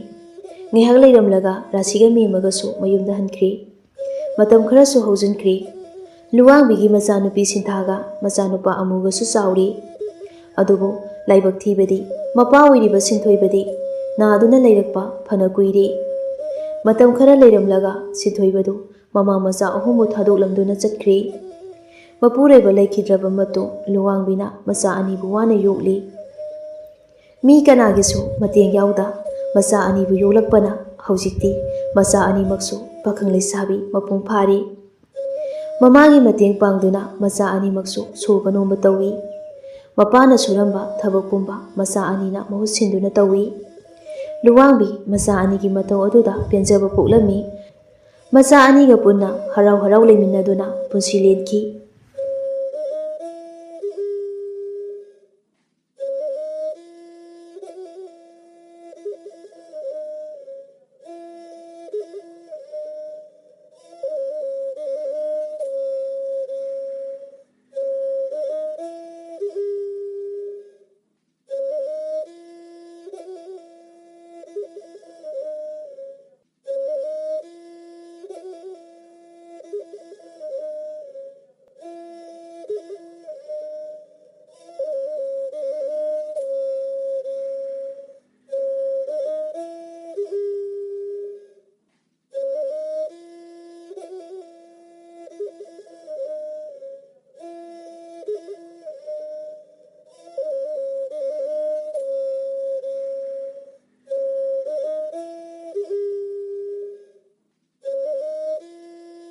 ꯉꯥꯏꯍꯥꯛ ꯂꯩꯔꯝꯂꯒ ꯔꯥꯁꯤꯒ ꯃꯦꯝꯃꯒꯁꯨ ꯃꯌꯨꯝꯗ ꯍꯟꯈ꯭ꯔꯤ꯫ ꯃꯇꯝ ꯈꯔꯁꯨ ꯍꯧꯖꯤꯟꯈ꯭ꯔꯤ꯫ ꯂꯨꯋꯥꯡꯕꯤꯒꯤ ꯃꯆꯥꯅꯨꯄꯤ ꯁꯤꯟꯊꯥꯒ ꯃꯆꯥꯅꯨꯄꯥ ꯑꯃꯨꯒꯁꯨ ꯆꯥꯎꯔꯤ꯫ ꯑꯗꯨꯕꯨ ꯂꯥꯏꯕꯛ ꯊꯤꯕꯗꯤ ꯃꯄꯥ ꯑꯣꯏꯔꯤꯕ ꯁꯤꯟꯊꯣꯏꯕꯗꯤ ꯅꯥꯗꯨꯅ ꯂꯩꯔꯛꯄ ꯐꯅ ꯀꯨꯏꯔꯦ꯫ ꯃꯇꯝ ꯈꯔ ꯂꯩꯔꯝꯂꯒ ꯁꯤꯟꯊꯣꯏꯕꯗꯨ ꯃꯃꯥ ꯃꯆꯥ ꯑꯍꯨꯝꯕꯨ ꯊꯥꯗꯣꯛꯂꯝꯗꯨꯅ ꯆꯠꯈ꯭ꯔꯦ꯫ ꯃꯄꯨꯔꯣꯏꯕ ꯂꯩꯈꯤꯗ꯭ꯔꯕ ꯃꯇꯨꯡ ꯂꯨꯋꯥꯡꯕꯤꯅ ꯃꯆꯥ ꯑꯅꯤꯕꯨ ꯋꯥꯅ ꯌꯣꯛꯂꯤ꯫ ꯃꯤ ꯀꯅꯥꯒꯤꯁꯨ ꯃꯇꯦꯡ ꯌꯥꯎꯗ ꯃꯆꯥ ꯑꯅꯤꯕꯨ ꯌꯣꯛꯂꯛꯄꯅ ꯍꯧꯖꯤꯛꯇꯤ ꯃꯆꯥ ꯑꯅꯤꯃꯛꯁꯨ ꯄꯥꯈꯪ ꯂꯩꯁꯥꯕꯤ ꯃꯄꯨꯡ ꯐꯥꯔꯦ꯫ ꯃꯃꯥꯒꯤ ꯃꯇꯦꯡ ꯄꯥꯡꯗꯨꯅ ꯃꯆꯥ ꯑꯅꯤꯃꯛꯁꯨ ꯁꯨꯕ ꯅꯣꯝꯕ ꯇꯧꯏ꯫ ꯃꯄꯥꯅ ꯁꯨꯔꯝꯕ ꯊꯕꯛ ꯄꯨꯝꯕ ꯃꯆꯥ ꯑꯅꯤꯅ ꯃꯍꯨꯠ ꯁꯤꯟꯗꯨꯅ ꯇꯧꯏ꯫ ꯂꯨꯋꯥꯡꯕꯤ ꯃꯆꯥ ꯑꯅꯤꯒꯤ ꯃꯇꯧ ꯑꯗꯨꯗ ꯄꯦꯟꯖꯕ ꯄꯣꯛꯂꯝꯃꯤ꯫ ꯃꯆꯥ ꯑꯅꯤꯒ ꯄꯨꯟꯅ ꯍꯔꯥꯎ ꯍꯔꯥꯎ ꯂꯩꯃꯤꯟꯅꯗꯨꯅ ꯄꯨꯟꯁꯤ ꯂꯦꯟꯈꯤ꯫